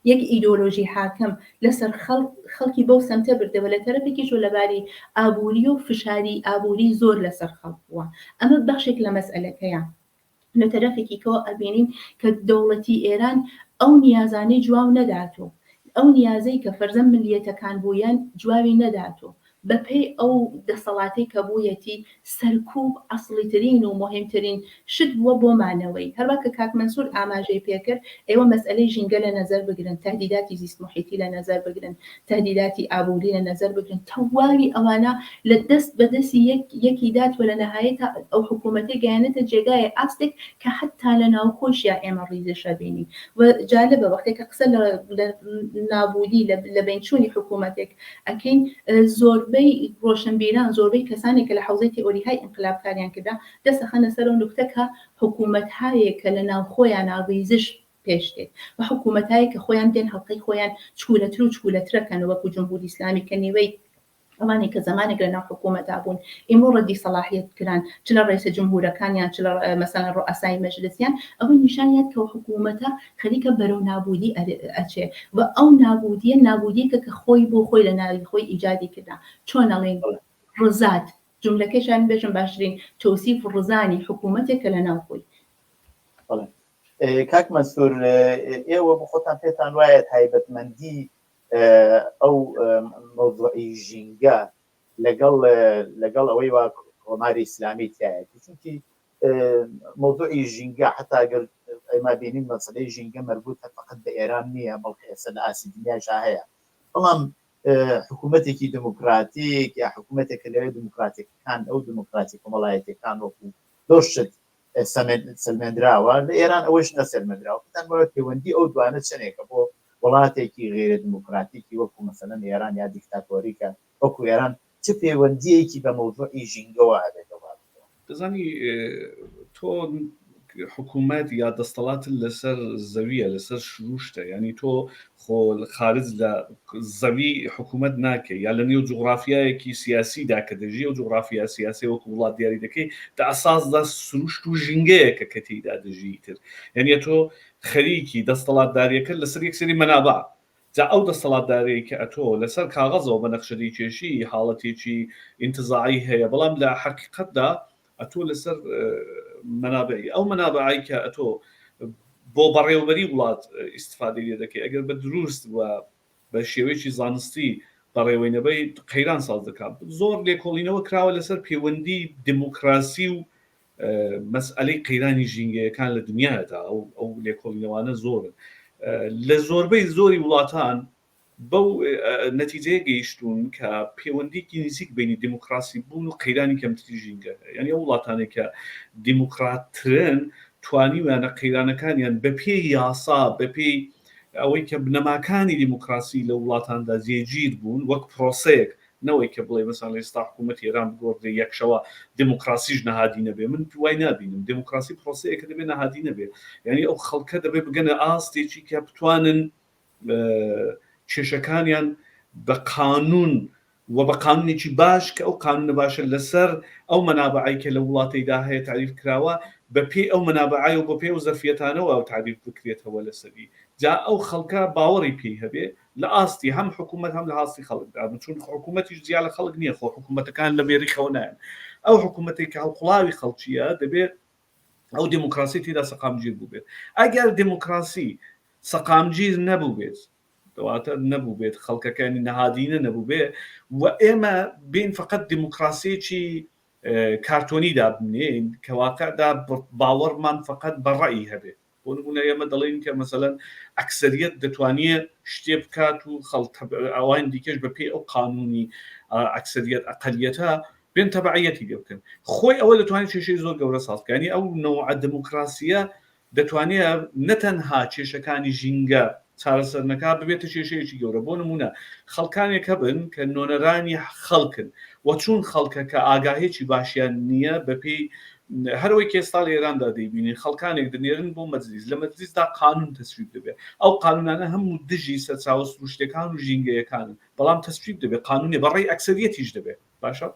یەک ئیدۆلۆژی حاکم لەسەر خەڵک خەڵکی بەو سەمتە بردەوە لە تەرەفێکیشەوە لە باری ئابووری و فشاری ئابووری زۆر لەسەر خەڵک بووە ئەمە بەخشێک لە مەسئەلەکەیە. لە تەرەفێکی کەوە ئەبینین کە دەوڵەتی ئێران ئەو نیازانەی جواو نەداتۆ ئەو نیازەی کە فەرزەن ملیەتەکان بوویەن جواوی نەداتۆ بە پێی ئەو دەسەڵاتەی کە بوویەتی سەرکوب ئەسڵیترین و موهیمترین شت بووە بۆ مانەوەی هەروا کە کاک مەنسوور ئاماژەی پێکرد ئێوە مەسئەلەی ژینگە لە نەزەر بگرن تەهدیداتی زیست موحیتی لە نەزەر بگرن تەهدیداتی ئابووری لە نەزەر بگرن تەواوی ئەوانە لە دەست بە دەستی یەک یەکی دات و لە نەهایەتا ئەو حکوومەتەی گەیانێتە جێگایێ ئاستێک کە حەتتا لە ناوخۆیشیا ئێمە ڕیزش ئەبینین و جالبە وەختێ کە قسە لە لە نابوودی لە لە بەین چوونی حکوومەتێک ئەکەین زۆربەی ڕۆشنبیران زۆربەی کەسانێک کە لە حەوزەی تئۆریهای ئینقلاب کاریان کردە دەست ئەخەنە سەر ئەو نوکتە کە حکوومەتهایەک کە لە ناوخۆیانا ڕیزش پێش دێت و حکوومەتایەک کە خۆیان دێن هەڵقەی خۆیان چکولەتر و چکولەترەکەن وەکوو جمهوری ئیسلامی کە نیوەی ئەوانەی کە زەمانێک لە ناو حکوومەتا بوون ئیمڕۆ ڕەدی سەڵاحیەت کران چ لە ڕەیسە جمهورەکانیان چ لە مەسەلەن ڕوئەسای مەجلسیان ئەوە نیشانیات کە حکوومەتە خەریکە بەرەو نابوودی ئەچێ و ئەو نابوودیە نابوودیەکە کە خۆی بۆ خۆی لە ناوی خۆی ئیجادی کردا چۆن ئەڵێن ڕزات جملەکەشان بێژم باشترین تەوسیف ڕزانی حکوومەتێک کە لە ناو خۆی کاک مەنسوور ئێوە بۆ خۆتان پێتان وایە تایبەتمەندی ئەو مەوزوعی ژینگە لەگەڵ لەگەڵ ئەوەی وا کۆماری ئیسلامی تایەتی چونکی مەوزوعی ژینگە حتا گەر ئێمە بینین مەسەلەی ژینگە مەربوتە فقط بە ئێران نییە بەڵکە ئێستا لە ئاستی دنیاشا هەیە بەڵام حکوومەتێکی دموکراتیک یا حکوومەتێک کە لەوێ دموکراتیکەکان ئەو دموکراتی کۆمەڵایەتیەکان وەکو زۆر شت سەلمێندراوە لە ئێران ئەوەش نەسەلمێندراوە پێتان وایە پەیوەندی ئەو دوانە چەندێکە بۆ وڵاتێکی غەیرە دموکراتیکی وەکو مەسەلەن ئێران یا دیکتاتۆریکە وەکو ئێران چ پەیوەندییەکی بە مەوزوعی ژینگەوە هەبێت لەو بابەتەوە؟ دەزانی تۆ حکوومەت یا دەستەڵاتت لەسەر زەویە لەسەر شروشتە یعنی تۆ خۆ خارج لە زەوی حکوومەت ناکەی یا لە نێو جوغرافیایەکی سیاسیدا کە دەژی ئەو جوغرافیا سیاسی وەکو وڵات دیاری دەکەی دە ئەساسدا سروشت و ژینگەیەکە کە تێیدا دەژی تر یعنی تۆ خەریکی دەستەڵاتداریەکە لەسەر یەک سەری مەنابع. جا ئەو دەستەڵاتدارەی کە ئەتۆ لەسەر کاغەزەوە بە نەخشە دەیکێشی حاڵەتێکی ئینتزاعی هەیە بەڵام لە حەقیقەتدا ئەتۆ لەسەر مەنابعی ئەو مەنابعی کە ئەتۆ بۆ بەڕێوەبەری وڵات ئیستفادەی لێ دەکەی ئەگەر بە دروست و بە شێوەیەکی زانستی بەڕێوەی نەبەی قەیران ساز دەکات زۆر لێکۆڵینەوە کراوە لەسەر پەیوەندی دموکراسی و مەسئەلەی قەیرانی ژینگەیەکان لە دنیادا ئەو ئەو لێکۆڵینەوانە زۆرن لە زۆربەی زۆری وڵاتان بەو نەتیجەیە گەیشتوون کە پەیوەندیکی نزیک بینی دیموکراسی بوون و قەیرانی کەمتری ژینگە هەیە یعنی ئەو وڵاتانێک کە دیموکراترن توانیویانە قەیرانەکانیان بەپێی یاسا بەپێی ئەوەی کە بنەماکانی دیموکراسی لە وڵاتاندا جێگیر بوون وەک پرۆسەیەک نەوەی کە بڵێ مەسەلەن ئێستا حکوومەتی ئێران بگۆڕدرێ یەک شەوە دێموکراسیش نەهادی نەبێ من وای نابینم دێموکراسی پرۆسەیەکە دەبێ نەهادی نەبێ یعنی ئەو خەڵکە دەبێ بگەنە ئاستێکی کە بتوانن کێشەکانیان بە قانون و بە قانونێکی باش کە ئەو قانونە باشە لەسەر ئەو مەنابعەی کە لە وڵاتەیدا هەیە تاریف کراوە بە پێی ئەو مەنابعەی و بە پێی ئەو زەرفیەتانەوە ئەو تاریف بکرێتەوە لەسەری جا ئەو خەڵکە باوەڕی پێی هەبێ لە ئاستی هەم حکوومەت هەم لە ئاستی خەڵکدا چون حکوومەتیش جیا لە خەڵک نییە خۆ حکوومەتەکان لە مێریخەوە نایەن ئەو حکوومەتێک کە هەڵقوڵاوی خەڵکیە دەبێت ئەو دێموکراسی تێدا سەقامگیر بووبێت ئەگەر دێموکراسی سەقامگیر نەبووبێت واتە نەبووبێت خەڵکەکانی نەهادینە نەبووبێ و ئێمە بین فقط دێموکراسیەکی کارتۆنی دابنێین کە واقعدا باوەڕمان فقط بە ڕەئی هەبێ بۆ نمونە ئێمە دەڵێین کە مەسەلەن ئەکسەریەت دەتوانێ شتێ بکات و خەڵک ئەوان دیکەش بە پێی ئەو قانونی ئەکسەریەت ئەقلیەتە بێن تەبعیەتی لێ بکەن خۆی ئەوە دەتوانێت کێشەی زۆر گەورە ساز بکات یعنی ئەو نەوعە دموکراسیە دەتوانێت نەتەنها کێشەکانی ژینگە چارەسەر نەکا ببێتە کێشەیەکی گەورە بۆ نمونە خەڵکانێک هەبن کە نۆنەرانی خەڵکن و چون خەڵکەکە ئاگاهێکی باشیان نییە بەپێی هەروەی کە ئێستا لە ئێراندا دەیبینین خەڵکانێک دەنێرن بۆ مەجلیس لە مەجلیسدا قانون تەسویب دەبێت ئەو قانونانە هەموو دژی سەرچاوە سروشتەکان و ژینگەیەکانن بەڵام تەسویب دەبێت قانونێ بەڕێی ئەکسەریەتیش دەبێت باشە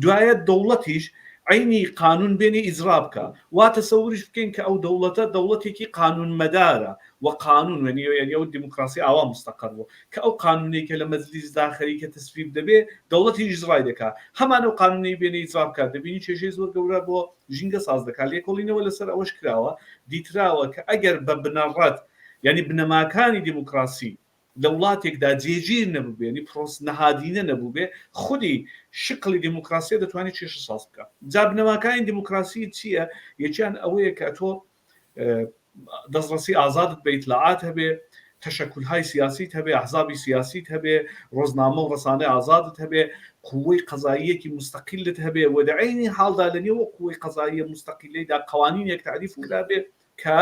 دوایە دەوڵەتیش عەینی قانون بێنێ ئیجرا بکا وا تەسەوریش بکەین کە ئەو دەوڵەتە دەوڵەتێکی قانون مەدارە و قانون وێنی یعنی ئەو دیموکراسی ئاوا مستەقەر بوو کە ئەو قانونەی کە لە مەجلیسدا خەریکە تەسویب دەبێ دەوڵەتیش ئیجرای دەکا هەمان ئەو قانونەی بێنێ ئیجرا بکات دەبینی کێشەی زۆر گەورە بۆ ژینگە ساز دەکات لێکۆڵینەوە لەسەر ئەوەش کراوە دیتراوە کە ئەگەر بە بنەڕەت یعنی بنەماکانی دیموکراسی لە وڵاتێکدا جێگیر نەبووبێ، یانی پرۆس نەهادینە نەبووبێ، خودی شکڵی دێموکراسییە دەتوانێ کێشە ساز بکا. جا بنەماکانی دێموکراسی چییە؟ یەکیان ئەوەیە کە تۆ دەستڕەسی ئازادت بە ئیتلاعات هەبێ، تەشەکولهای سیاسیت هەبێ، ئەحزابی سیاسیت هەبێ، ڕۆزنامە و ڕەسانەی ئازادت هەبێ، قووەی قەزاییەکی موستەقیلت هەبێ و لە عەینی حاڵدا لە نێو ئەو قووەی قەزاییە موستەقیلەیدا قەوانینێک تەعریف کرابێ کە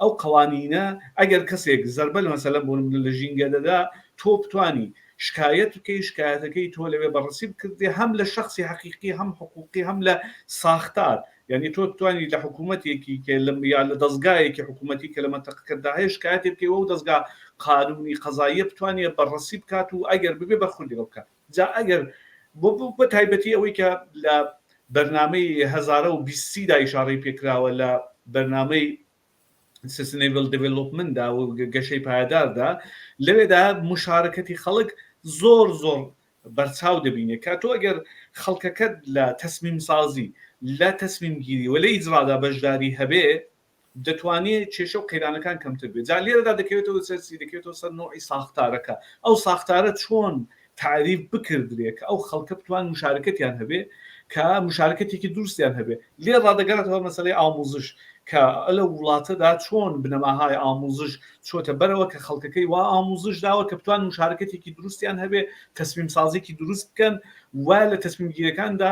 ئەو قەوانینە ئەگەر کەسێک زەربە لە مەسەلەن بۆ نمونە لە ژینگە دەدا تۆ بتوانی شکایەت بکەی شکایەتەکەی تۆ لەوێ بەڕەسی بکردێ هەم لە شخصی حەقیقی هەم حقوقی هەم لە ساختار یعنی تۆ بتوانی لە حکوومەتێکی کە لە یا لە دەستگایەکی حکوومەتی کە لە مەنتەقەکەتدا هەیە شکایەتێ بکەی و ئەو دەستگا قانونی قەزاییە بتوانێ بەڕەسی بکات و ئەگەر ببێ بەرخوردی لەگەڵ بکات جا ئەگەر بۆ بە تایبەتی ئەوەی کە لە بەرنامەی هەزارە و بیستیدا ئیشاڕەی پێکراوە لە بەرنامەی Sustainable Development دا و گەشەی پایەداردا لەوێدا مشارکەتی خەڵک زۆر زۆر بەرچاو دەبینێت کە تۆ ئەگەر خەڵکەکەت لە تەسمیم سازی لە تەسمیم گیری و لە ئیجرادا بەشداری هەبێ دەتوانێ کێشە و قەیرانەکان کەمتر بێت. جا لێرەدا دەکەوێتەوە سەر چی؟ دەکەوێتەوە سەر نەوعی ساختارەکە. ئەو ساختارە چۆن تەعریف بکردرێ کە ئەو خەڵکە بتوان مشارکەتیان هەبێ، کە مشارکەتێکی دروستیان هەبێ. لێ ڕادەگەڕێتەوە مەسەلەی ئاموزش کە لەو وڵاتەدا چۆن بنەماهای ئاموزش چۆتە بەرەوە کە خەڵکەکەی وا ئاموزش داوە کە بتوان مشارکەتێکی دروستیان هەبێ، تەسمیمسازیکی دروست بکەن و لە تەسمیمگیرەکاندا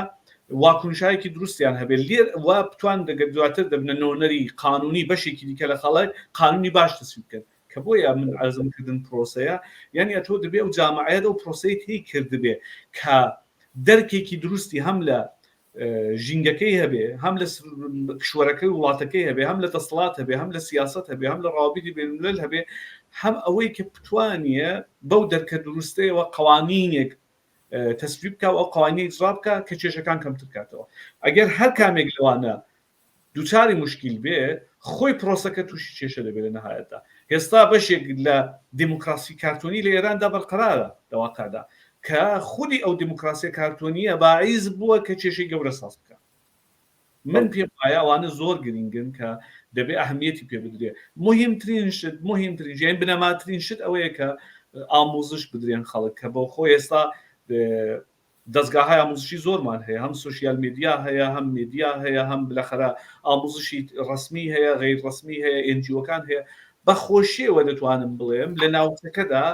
واکنشایەکی دروستیان هەبێت لێر و بتوان دەگەر دواتر دەبنە نۆنەری قانونی بەشێکی دیکە لە خەڵک قانونی باش تەسویب بکەن کە بۆیە من عەرزم کردن پرۆسەیە یعنی ئەتۆ دەبێ ئەو جامعەیە ئەو پرۆسەی تێی کردبێ کە دەرکێکی دروستی هەم لە ژینگەکەی هەبێ هەم لە کشوەرەکەی وڵاتەکەی هەبێ هەم لە دەسەڵات هەبێ هەم لە سیاست هەبێ هەم لە ڕاوبیری بێنلل هەبێ هەم ئەوەی کە بتوانیە بەو دەرکە دروستەیەوە قوانینێک تەسویب بکا و ئەو قوانینە ئیجرا بکا کە کێشەکان کەمتر کاتەوە ئەگەر هەر کامێک لەوانە دووچاری مشکیل بێ خۆی پرۆسەکە تووشی کێشە دەبێت لە نەهایەتدا. هێستا بەشێک لە دێموکراسی کارتۆنی لە ئێراندا بەرقەرارە لە واقعدا کە خودی ئەو دێموکراسیە کارتۆنیە باعیس بووە کە کێشەی گەورە ساز بکا. من پێم وایە ئەوانە زۆر گرینگن کە دەبێ ئەهمیەتی پێ بدرێ. موهیمترین شت، موهیمترین یانی بنەماترین شت ئەوەیە کە ئاموزش بدرێن خەڵک کە بۆ خۆی ئێستا دەزگاهای ئاموزشی زۆرمان هەیە، هەم social media هەیە، هەم مێدیا هەیە، هەم بلەخەرە ئاموزشی ڕەسمی هەیە، غەیر ڕەسمی هەیە، NGO کان هەیە. بە خۆشیەوە دەتوانم بڵێم لە ناوچەکەدا،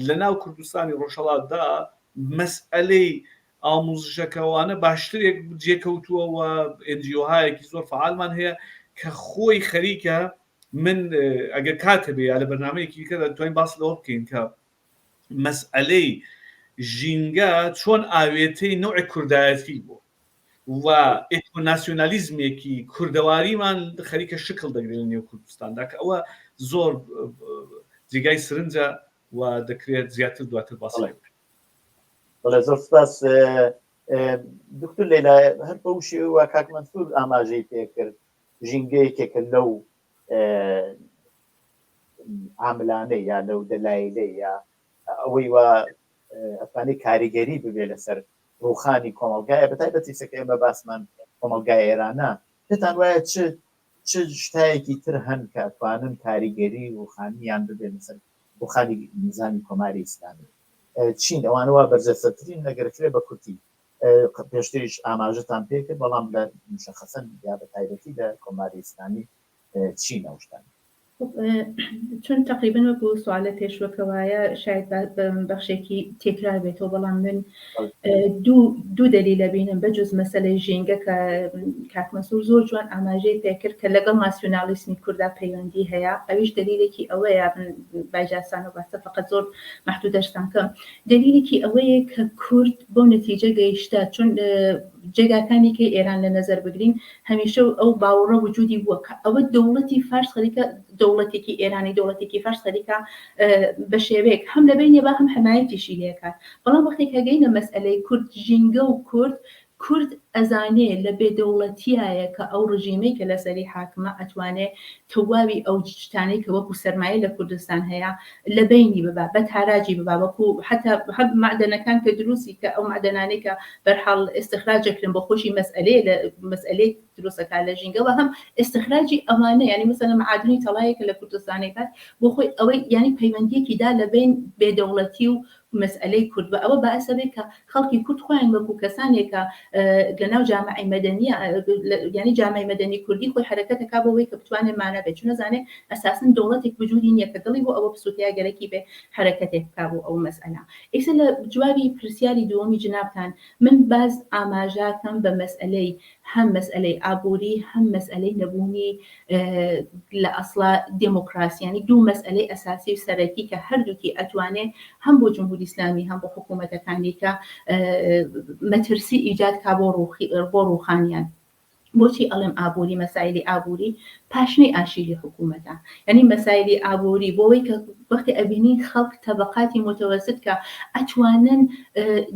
لە ناو کوردستانی ڕۆژهەڵاتدا مەسئەلەی ئاموزشەکەوانە باشترێک جێکەوتووە و NGO هایەکی زۆر فەعالمان هەیە کە خۆی خەریکە من ئەگەر کات هەبێ یا لە بەرنامەیەکی دیکەدا دەتوانین باس لەوە بکەین کە مەسئەلەی ژینگە چۆن ئاوێتەی نەوعێک کوردایەتی بوو و ئێکۆناسیۆنالیزمێکی کوردەواریمان خەریکە شکڵ دەگرێت لە نێو کوردستاندا کە ئەوە زۆر جێگای سرنجە و دەکرێت زیاتر دواتر باسی لێ بکەین. بەڵێ زۆر سپاس دکتور لەیلا هەر بەو شێوە کاک مەنسوور ئاماژەی پێکرد ژینگە یەکێکە لەو عاملانەی یا لەو دەلایلەی یا ئەوەی وا ئەتوانێت کاریگەری ببێ لەسەر ڕووخانی کۆمەڵگایە بە تایبەتی سەکە ئێمە باسمان کۆمەڵگای ئێرانە پێتان وایە چ چ شتایەکی تر هەن کە ئەتوانن کاریگەری ڕووخانیان ببێ لەسەر ڕووخانی نیزامی کۆماری ئیسلامی چین ئەوانە وا بەرجەستەترین ئەگەر کرێ بە کورتی پێشتریش ئاماژەتان پێکرد بەڵام لە مشەخەسەن یا بە تایبەتی لە کۆماری ئیسلامی چین ئەو شتانە؟ چون تەقریبەن وەکو سوالە پێشوەکە وایە شاید بەخشێکی تێکرار بێتەوە بەڵام من دوو دەلیلە بینم بە جز مەسەلەی ژینگە کە کاک مەنسوور زۆر جوان ئاماژەی پێکرد کە لەگەڵ ناسیۆنالیسمی کوردا پەیوەندی هەیە ئەویش دەلیلێکی ئەوەیە من بایجاسان و باسە فقط زۆر محدود دەرسان کەم دەلیلێکی ئەوەیە کە کورد بەو نەتیجە گەیشتە چون جێگاکانی کەی ئێران لە نەزەر بگرین هەمیشە ئەو باوەڕە وجودی بووە کە ئەوە دەوڵەتی فارس خەریکە دەوڵەتێکی ئێرانی دەوڵەتێکی فارس خەریکە بە شێوەیەک هەم لە بەینێ با هەم حمایەتیشی لێکات بەڵام وەختێک کە گەینە مەسئەلەی کورد ژینگە و کورد کورد ئەزانێ لە بێ دەوڵەتیایە کە ئەو ڕژیمەی کە لەسەری حاکمە ئەتوانێ تەواوی ئەو شتانەی کە وەکو سەرمایە لە کوردستان هەیە لە بەینی ببا بە تاراجی ببا وەکو حتا هەر مەعدەنەکان کە دروستی کە ئەو مەعدەنانەی کە بەرحاڵ ئێستخراج ئەکرێن بۆ خۆشی مەسئەلەیە لە مەسئەلەیەک دروست ئەکا لە ژینگە وە هەم ئێستخراجی ئەوانە یانی مەسەلەن مەعادنی تەڵایە کە لە کوردستانەی کات بۆ خۆی ئەوەی یانی پەیوەندیەکی دا لە بەین بێدەوڵەتی و مەسئەلەی کورد و ئەوە باعس ئەبێ کە خەڵکی کورد خۆیان وەکوو کەسانێک کە لە ناو جامعەی مەدەنیە یانی جامعەی مەدەنی کوردی خۆی حەرەکەت ئەکا بۆ ئەوەی کە بتوانێ مانا بێ چون ئەزانێ ئەساسەن دەوڵەتێک وجوودی نییە کە دڵی بۆ ئەوە بسووتێ یا گەرەکی بێ حەرەکەتێک بکا بۆ ئەو مەسئەلە. ئیسە لە جوابی پرسیاری دووەمی جنابتان من باز ئاماژە کەم بە مەسئەلەی هەم مەسئەلەی ئابووری هەم مەسئەلەی نەبوونی لە ئەسڵا دێمۆکراسی یانی دوو مەسئەلەی ئەساسی و سەرەکی کە هەردووکی ئەتوانێ هەم بۆ جمهوری ئیسلامی هەم بۆ حکوومەتەکانی کە مەترسی ئیجاد کا بۆ بۆ ڕووخانیان. بۆچی ئەڵێم ئابووری مەسایلی ئابووری پاشنەی ئاشیلی حکوومەتە یعنی مەسایلی ئابووری بۆ وەی کە وەختی ئەبینین خەڵک تەبەقاتی متەوەسط کە ئەتوانن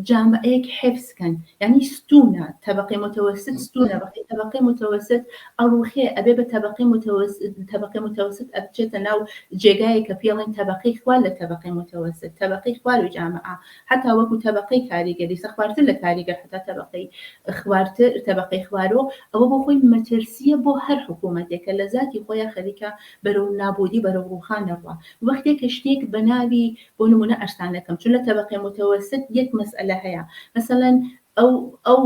جامعەیەک حفز کەن یعنی ستونە تەبەقەی متەوەسط ستونە وەختی تەبەقەی متەوەسط ئەڕوخێ ئەبێ بە تەبەقەی متەوەسط تەبەقەی متەوەسط ئەبچێتە ناو جێگایەک کە پێڵێن تەبەقەی خوار لە تەبەقەی متەوەسط تەبەقەی خواروی جامعە حەتا وەکو تەبەقەی کاریگەری سە خوارتر لە کاریگەر حەتا تەبەقەی خوارتر تەبەقەی خوارۆ ئەوە بۆ خۆی مەترسیە بۆ هەر حکوومەتێک کە لە زاتی خۆیا خەریکە بەرەو نابوودی بەرەو ڕووخان ئەڕوا وەختێ کە شتێک بە ناوی بۆ نموونە ئەرسان دەکەم چون لە تەبەقەی متەوەسط یەک مەسئەلە هەیە مەسەلەن ئەو ئەو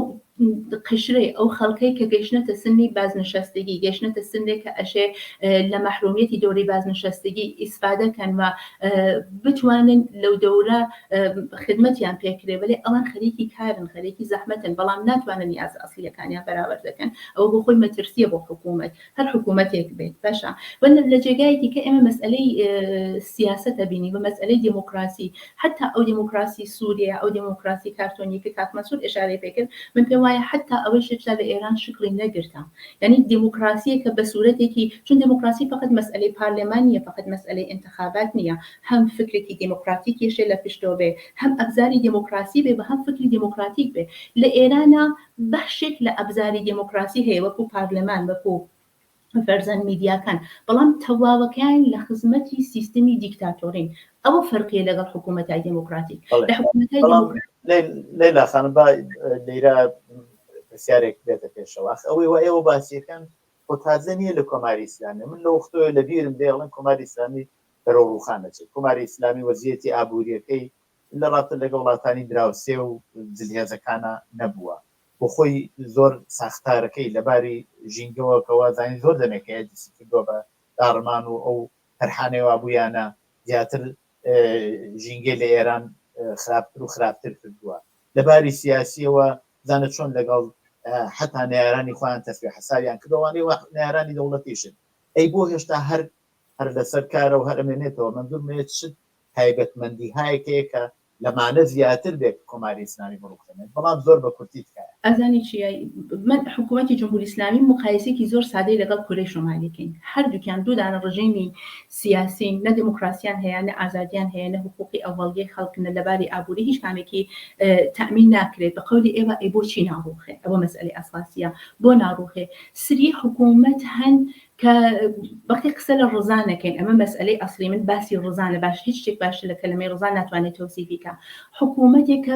قشرەی ئەو خەڵکەی کە گەیشتنەتە سنی بازنشەستگی گەیشتنەتە سنێک کە ئەشێ لە مەحرومیەتی دەورەی بازنشەستگی ئیسفادە کەن و بتوانن لەو دەورە خدمەتیان پێکرێ بەلێ ئەوان خەریکی کارن خەریکی زەحمەتن بەڵام ناتوانن نیازە ئەسڵیەکانیان بەراوەرد دەکەن ئەوە بۆ خۆی مەترسیە بۆ حکوومەت هەر حکوومەتێک بێت باشە و لە جێگایەکی کە ئێمە مەسئلەی سیاسەتە بینی و مەسئلەی دێموکراسی حتا ئەو دێموکراسی سووریە ئەو دێموکراسی کارتۆنی کە کاک مەنسوور ئشارەی پێ کرد من پێم وایە حتا ئەوەیش هێشتا لە ئێران شکڵی نەگرتە یعنی دێموکراسیە کە بە سوورەتێکی چون دێموکراسی فقط مەسئلەی پارلمان نییە فقط مەسئلەی انتخابات نییە هەم فکرێکی دێموکراتیک یشێ لە پشتەوە بێ هەم ئەبزاری دێموکراسی بێ بە هەم فکری دێموکراتیک بێ لە ئێرانە بەشێک لە ئەبزاری دێموکراسی هەیە وەکوو پارلمان وەکوو. فەرزەن میدیاکان، بەڵام تەواوەکەیان لە خزمەتی سیستمی دیکتاتۆرین. ئەوە فەرقیە لەگەڵ حکوومەتای دێموکراتیک. لە حکوومەتای دێموکراتیک. لەیلا خانم با لەیرا پرسیارێک بێتە پێشەوە. ئاخ ئەوەی وا ئێوە باسیەکەن خۆ تازە نییە لە کۆماری ئیسلامی. من لە وەختەوە لە بیرم دێ ئەڵێن کۆماری ئیسلامی بەرەو ڕووخان ئەچێت. کۆماری ئیسلامی وەزیەتی ئابوورییەکەی لە ڕابتە لەگەڵ وڵاتانی دراوسێ و زلهێزەکانا نەبووە. بۆ خۆی زۆر ساختارەکەی لە باری ژینگەوە کە وازانین زۆر دەمێکە دەستی کردووە بە داڕمان و ئەو تەرحانەی وابوویانە زیاتر ژینگەی لە ئێران خراپتر و خراپتر کردووە. لە باری سیاسیەوە زانە چۆن لەگەڵ حەتا نەیارانی خۆیان تەسویە حەساویان کردووە، ئەوانەی وا نەیارانی دەوڵەتیشن. ئەی بۆ هێشتا هەر هەر لەسەر کارە و هەر ئەمێنێتەوە؟ مەنزوورم ئەوەیە چ تایبەتمەندیهایەک هەیە کە لەمانە زیاتر بێت کۆماری ئیسلامی بڕوخێنێت؟ بەڵام زۆر بە کورتی تکایە. ئەزانی چیە من حکوومەتی جمهوری ئیسلامی مقایسەیەکی زۆر سادەی لەگەڵ کورەی شۆمالی کەین هەردووکیان دوو دانە ڕژێمی سیاسین نە دێموکراسیان هەیە نە ئازادیان هەیە نە حقوقی ئەوەڵیەی خەڵک نە لەباری ئابووری هیچ کامێکی تەئمین ناکرێت بە قەولی ئێوە ئەی بۆچی ناڕوخێ ئەوە مەسئەلەی ئەساسیە بۆ ناڕوخێ سری حکوومەت هەن کە وەختی قسە لە ڕزا نەکەین ئەمە مەسئەلەی ئەسڵی من باسی ڕزانە باش هیچ شتێک باشتر لە کەلەمەی ڕزا ناتوانێت تەوسیفی کە حکوومەتێک کە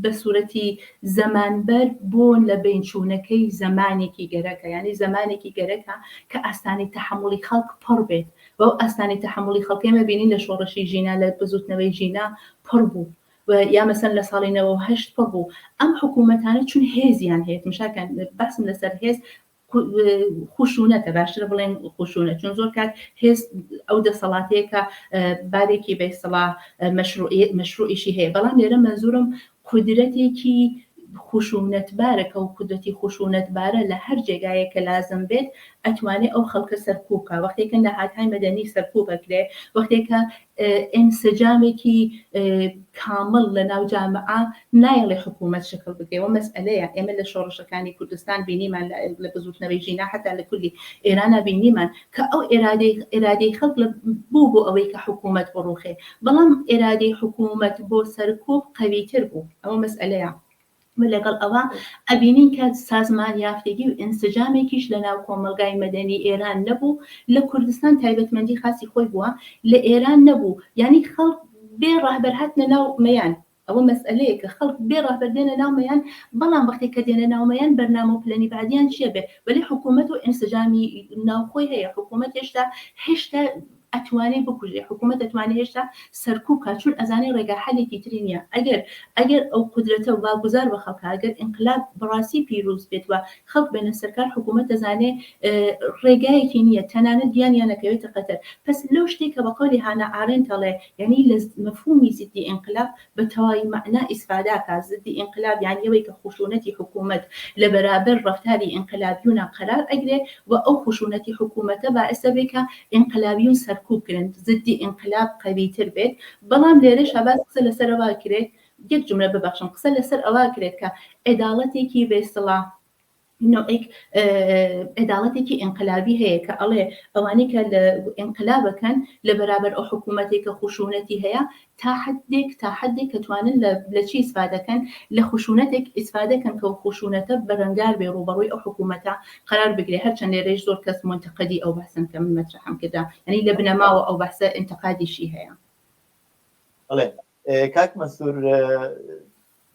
بە سوورەتی زەمانبەر بۆ لە بەین چوونەکەی زەمانێکی گەرەکە یانی زەمانێکی گەرەکە کە ئاستانەی تەحەموڵی خەڵک پڕ بێت بەو ئاستانەی تەحەموڵی خەڵک ئێمە بینین لە شۆڕشی ژینا لە بزووتنەوەی ژینا پڕ بوو و یا مەسەن لە ساڵی 98 پڕ بوو ئەم حکوومەتانە چون هێزیان هەیە تمشاکەن باسم لەسەر هێز خشونەتە باشترە بڵێن خشونەت چون زۆر کات هێز ئەو دەسەڵاتەیە کە بارێکی بە ئیستڵاح مەشروعیشی هەیە بەڵام لێرە مەنزورم قودرەتێکی خشونەتبارە کە و قودرەتی خشونەتبارە لە هەر جێگایەک کە لازم بێت ئەتوانێ ئەو خەڵکە سەرکوب کا وەختێکە نەهادهای مەدەنی سەرکوب ئەکرێ وەختێکە ئینسجامێکی کامڵ لە ناو جامعە نایەڵێ حکوومەت شکڵ بگرێ و مەسئەلەیە ئێمە لە شۆڕشەکانی کوردستان بینیمان لە بزووتنەوەی ژینا حەتا لە کولی ئێرانا بینیمان کە ئەو ئێرادەی ئێرادەی خەڵک لە بوو بۆ ئەوەی کە حکوومەت بڕووخێ بەڵام ئێرادەی حکوومەت بۆ سەرکوب قەویتر بوو ئەوە مەسئەلەیە. و لەگەڵ ئەوە ئەبینین کە سازمان یافتگی و ئینسجامێکیش لە ناو کۆمەڵگای مەدەنی ئێران نەبوو، لە کوردستان تایبەتمەندی خاسی خۆی بووە، لە ئێران نەبوو، یانی خەڵک بێ ڕەهبەر هاتنە ناو مەیان، ئەوە مەسئەلەیە کە خەڵک بێ ڕەهبەر دێنە ناو مەیان، بەڵام وەختێک کە دێنە ناو مەیان بەرنامە و پلەنی بەعدیان چیە بێ، وەلێ حکوومەت و ئینسجامی ناوخۆی هەیە، حکوومەت هێشتا هێشتا ئەتوانێ بکوژێ حکوومەت ئەتوانێ هێشتا سەرکوب کا چون ئەزانێ ڕێگا حەلێکی تری نییە ئەگەر ئەگەر ئەو قودرەتە واگوزار بە خەڵکا ئەگەر ئینقلاب بەڕاستی پیروز بێت و خەڵک بێنە سەرکار حکوومەت ئەزانێ ڕێگایەکی نییە تەنانەت گیانیان ئەکەوێتە خەتەر پەس لەو شتێک کە بە قەولی هانا ئارێنت ئەڵێ یانی لە مەفهومی زدی ئینقلاب بە تەواوی مەعنا ئیسفادە کا، زدی ئینقلاب یانی ئەوەی کە خوشونەتی حکوومەت لە بەرابەر ڕەفتاری ئینقلابیونا قەرار ئەگرێ و ئەو خوشونەتی حکوومەتە باعس ئەبێ کە ئینقلابیون سەرکوب کرێن، زدی ئینقلاب قەویتر بێت، بەڵام لێرەشا باس قسە لەسەر ئەوە ئەکرێت، یەک جوملە ببەخشن، قسە لەسەر ئەوە ئەکرێت کە عێداڵەتێکی بە ئیستڵاح نەوعێک عەداڵەتێکی ئینقلابی هەیە کە ئەڵێ ئەوانەی کە لە ئینقلابەکەن لە بەرابەر ئەو حکوومەتێک کە خشونەتی هەیە تا حدێک تا حدێک کە توانن لە چی ئیسفادەکەن لە خشونەتێک ئیسفادەکەن کە خشونەتە بەرەنگار بێ ڕووبەڕووی ئەو حکوومەتە قرار بگرێ هەرچەند لێرەیش زۆر کەس مونتەقدی ئەو بەحسەن کە من مەترەحم کردا یعنی لە بنەماوە ئەو بەحسە ئینتقادیشی هەیە. بەڵێ کاک مەنسوور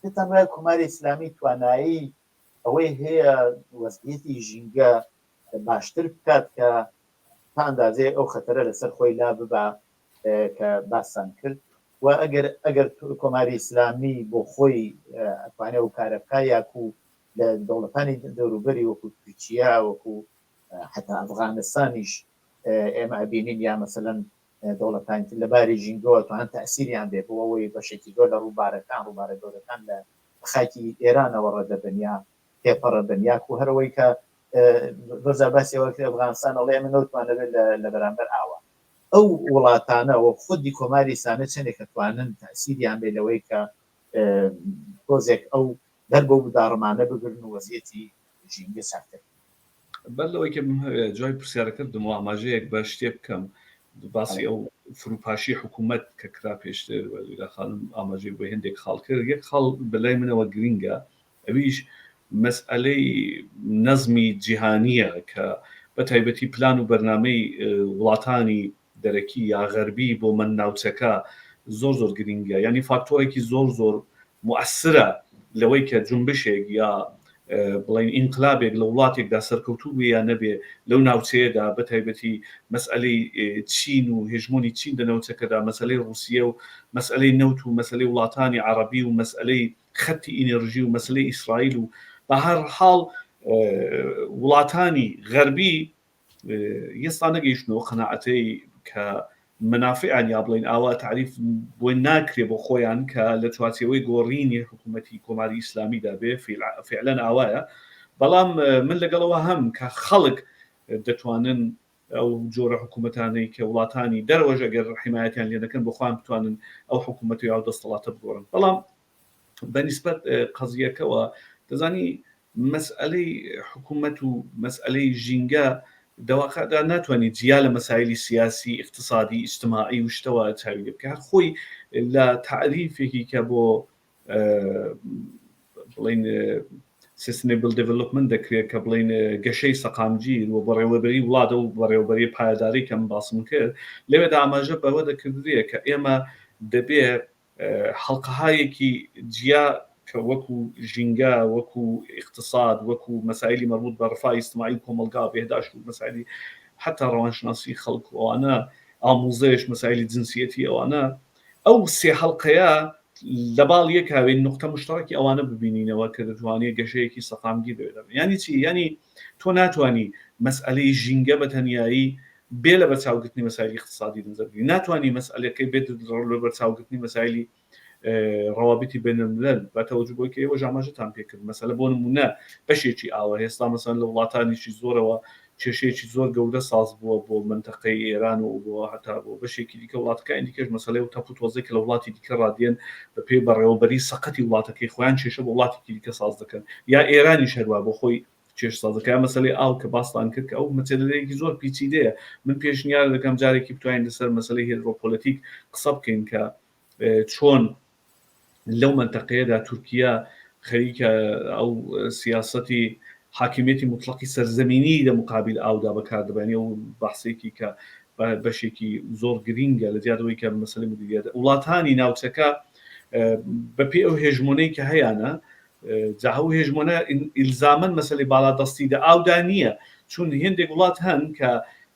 پێتان وایە کۆماری ئیسلامی توانایی ئەوەی هەیە وەزعیەتی ژینگە باشتر بکات کە تا ئەندازەیەک ئەو خەتەرە لەسەر خۆی لا ببا کە باستان کرد و ئەگەر ئەگەر کۆماری ئیسلامی بۆ خۆی ئەتوانێ ئەو کارە بکا یاکو لە دەوڵەتانی دەوروبەری وەکو تورکیا وەکو حتا ئەفغانستانیش ئێمە ئەبینین یا مەسەلەن دەوڵەتانی تر لە باری ژینگەوە توانن تەئسیریان بێ بۆ ئەوەی بەشێکی زۆر لە ڕووبارەکان ڕووبارە گەورەکان لە خاکی ئێرانەوە ڕەدەبن یا تێپەڕەبن یاکو هەر ئەوەی کە زۆر جار باسی ئەوە کرێ ئەفغانستان ئەڵێ ئێمە نەوتمان دەبێت لە بەرامبەر ئاوە ئەو وڵاتانە و خودی کۆماری ئیسلامی چەندێک ئەتوانن تەئسیریان بێ لەوەی کە تۆزێک ئەو بەر بەو داڕمانە بگرن و وەزیەتی ژینگە چاکتر بکەن. بەر لەوەی کە بمهەوێ جوابی پرسیارەکەت بدەمەوە ئاماژەیەک بە شتێ بکەم باسی ئەو فروپاشی حکوومەت کە کرا پێشتر وەلیلا خانم ئاماژەی بۆ هێندێک خاڵ کرد یەک خاڵ بەلای منەوە گرینگە ئەویش مەسئەلەی نەزمی جیهانییە کە بە تایبەتی پلان و بەرنامەی وڵاتانی دەرەکی یا غەربی بۆ مەن ناوچەکە زۆر زۆر گرینگە یانی فاکتۆرێکی زۆر زۆر موئەسرە لەوەی کە جونبشێک یا بڵین ئینقلابێک لە وڵاتێکدا سەرکەوتوو بێ یا نەبێ لەو ناوچەیەدا بە تایبەتی مەسئلەی چین و هێژمۆنی چین لە ناوچەکەدا مەسلەی ڕوسیە و مەسئلەی نەوت و مەسلەی وڵاتانی عەڕەبی و مەسئلەی خەتی ئینێرژی و مەسلەی ئیسرائیل و بە هەر حاڵ وڵاتانی غەربی ئێستا نەگەیشتنەوە قەناعەتەی کە مەنافعیان یا بڵێین ئاوا تەعریف بۆی ناکرێ بۆ خۆیان کە لە چوارچێوەی گۆڕینی حکوومەتی کۆماری ئیسلامیدا بێ فعلەن ئاوایە بەڵام من لەگەڵەوە هەم کە خەڵک دەتوانن ئەو جۆرە حکوومەتانەی کە وڵاتانی دەرەوەش ئەگەر حمایەتیان لێ نەکەن بۆ خۆیان بتوانن ئەو حکوومەت و یا دەستەڵاتە بگۆڕن بەڵام بە نیسبەت قەزیەکەوە دەزانی مەسئەلەی حکوومەت و مەسئەلەی ژینگە دەواقعدا ناتوانانی جیا لە مەسایلی سیاسی ئیقتسادی ئیجتماعی و شتەوە چاوی لێ بکە هەر خۆی لە تەعریفێکی کە بۆ بڵین sustainable development دەکرێت کە بڵین گەشەی سەقامگیر و بەڕێوەبەری وڵاتە و بەڕێوەبەری پایەداری کەم باسم کرد لەوێدا ئاماژە بەوە دەکردرێت کە ئێمە دەبێ حەڵقەهایەکی جیا کە وەکو ژینگە، وەکو ئیقتساد، وەکو مەسایلی مەربوت بە ڕفای ئیجتماعی و کۆمەڵگا و بێهداشت و مەسایلی حەتا ڕەوانشناسی خەڵک و ئەوانە، ئاموزش، مەسایلی جنسیەتی ئەوانە، ئەو سێ حەڵقەیە لە باڵ یەکا بێ نوقتە موشتەڕەکی ئەوانە ببینینەوە کە دەتوانێ گەشەیەکی سەقامگیر لەوێدا بێ. یانی چی؟ یانی تۆ ناتوانی مەسئەلەی ژینگە بە تەنیایی بێ لەبەرچاوگرتنی مەسایلی ئیقتسادی نەزەر بگری، ناتوانی مەسئەلەکەی بێ لەبەرچاوگرتنی مەسایلی ڕەوابیتی بین الملل بە تەوەجو بۆی کە ئێوەش ئاماژەتان پێ کرد مەسەلە بۆ نموونە بەشێکی ئاوە ئێستا مەسەلەن لە وڵاتانێکی زۆرەوە کێشەیەکی زۆر گەورە ساز بووە بۆ مەنتەقەی ئێران و بۆ هەتا بۆ بەشێکی دیکە وڵاتەکانی دیکەش مەسەلەی و تەپ و تۆزێک کە لە وڵاتی دیکە ڕادێن بە پێی بەڕێوەبەری سەقەتی وڵاتەکەی خۆیان کێشە بۆ وڵاتێکی دیکە ساز دەکەن یا ئێرانیش هەروا بۆ خۆی کێش ساز دەکات مەسەلەی ئاو کە باستان کرد کە ئەو مەسەلەیەکی زۆر پیچیدەیە من پێشنیار دەکەم جارێکی بتوانین لەسەر مەسەلەی هێدرۆپۆلەتیک قسە بکەین کە چۆن لەو مەنتەقەیەدا تورکیا خەریکە ئەو سیاسەتی حاکمیەتی موتڵەقی سەرزەمینی لە مقابل ئاودا بەکار دەبەن ئەو بەحسێکی کە بەشێکی زۆر گرینگە لە جیادەوەی کە مەسەلەی مدیریەت وڵاتانی ناوچەکە بەپێی ئەو هێژمۆنەی کە هەیانە جا ئەو هێژمۆنە ئیلزامەن مەسەلەی باڵادەستی دە ئاودا نییە چون هێندێک وڵات هەن کە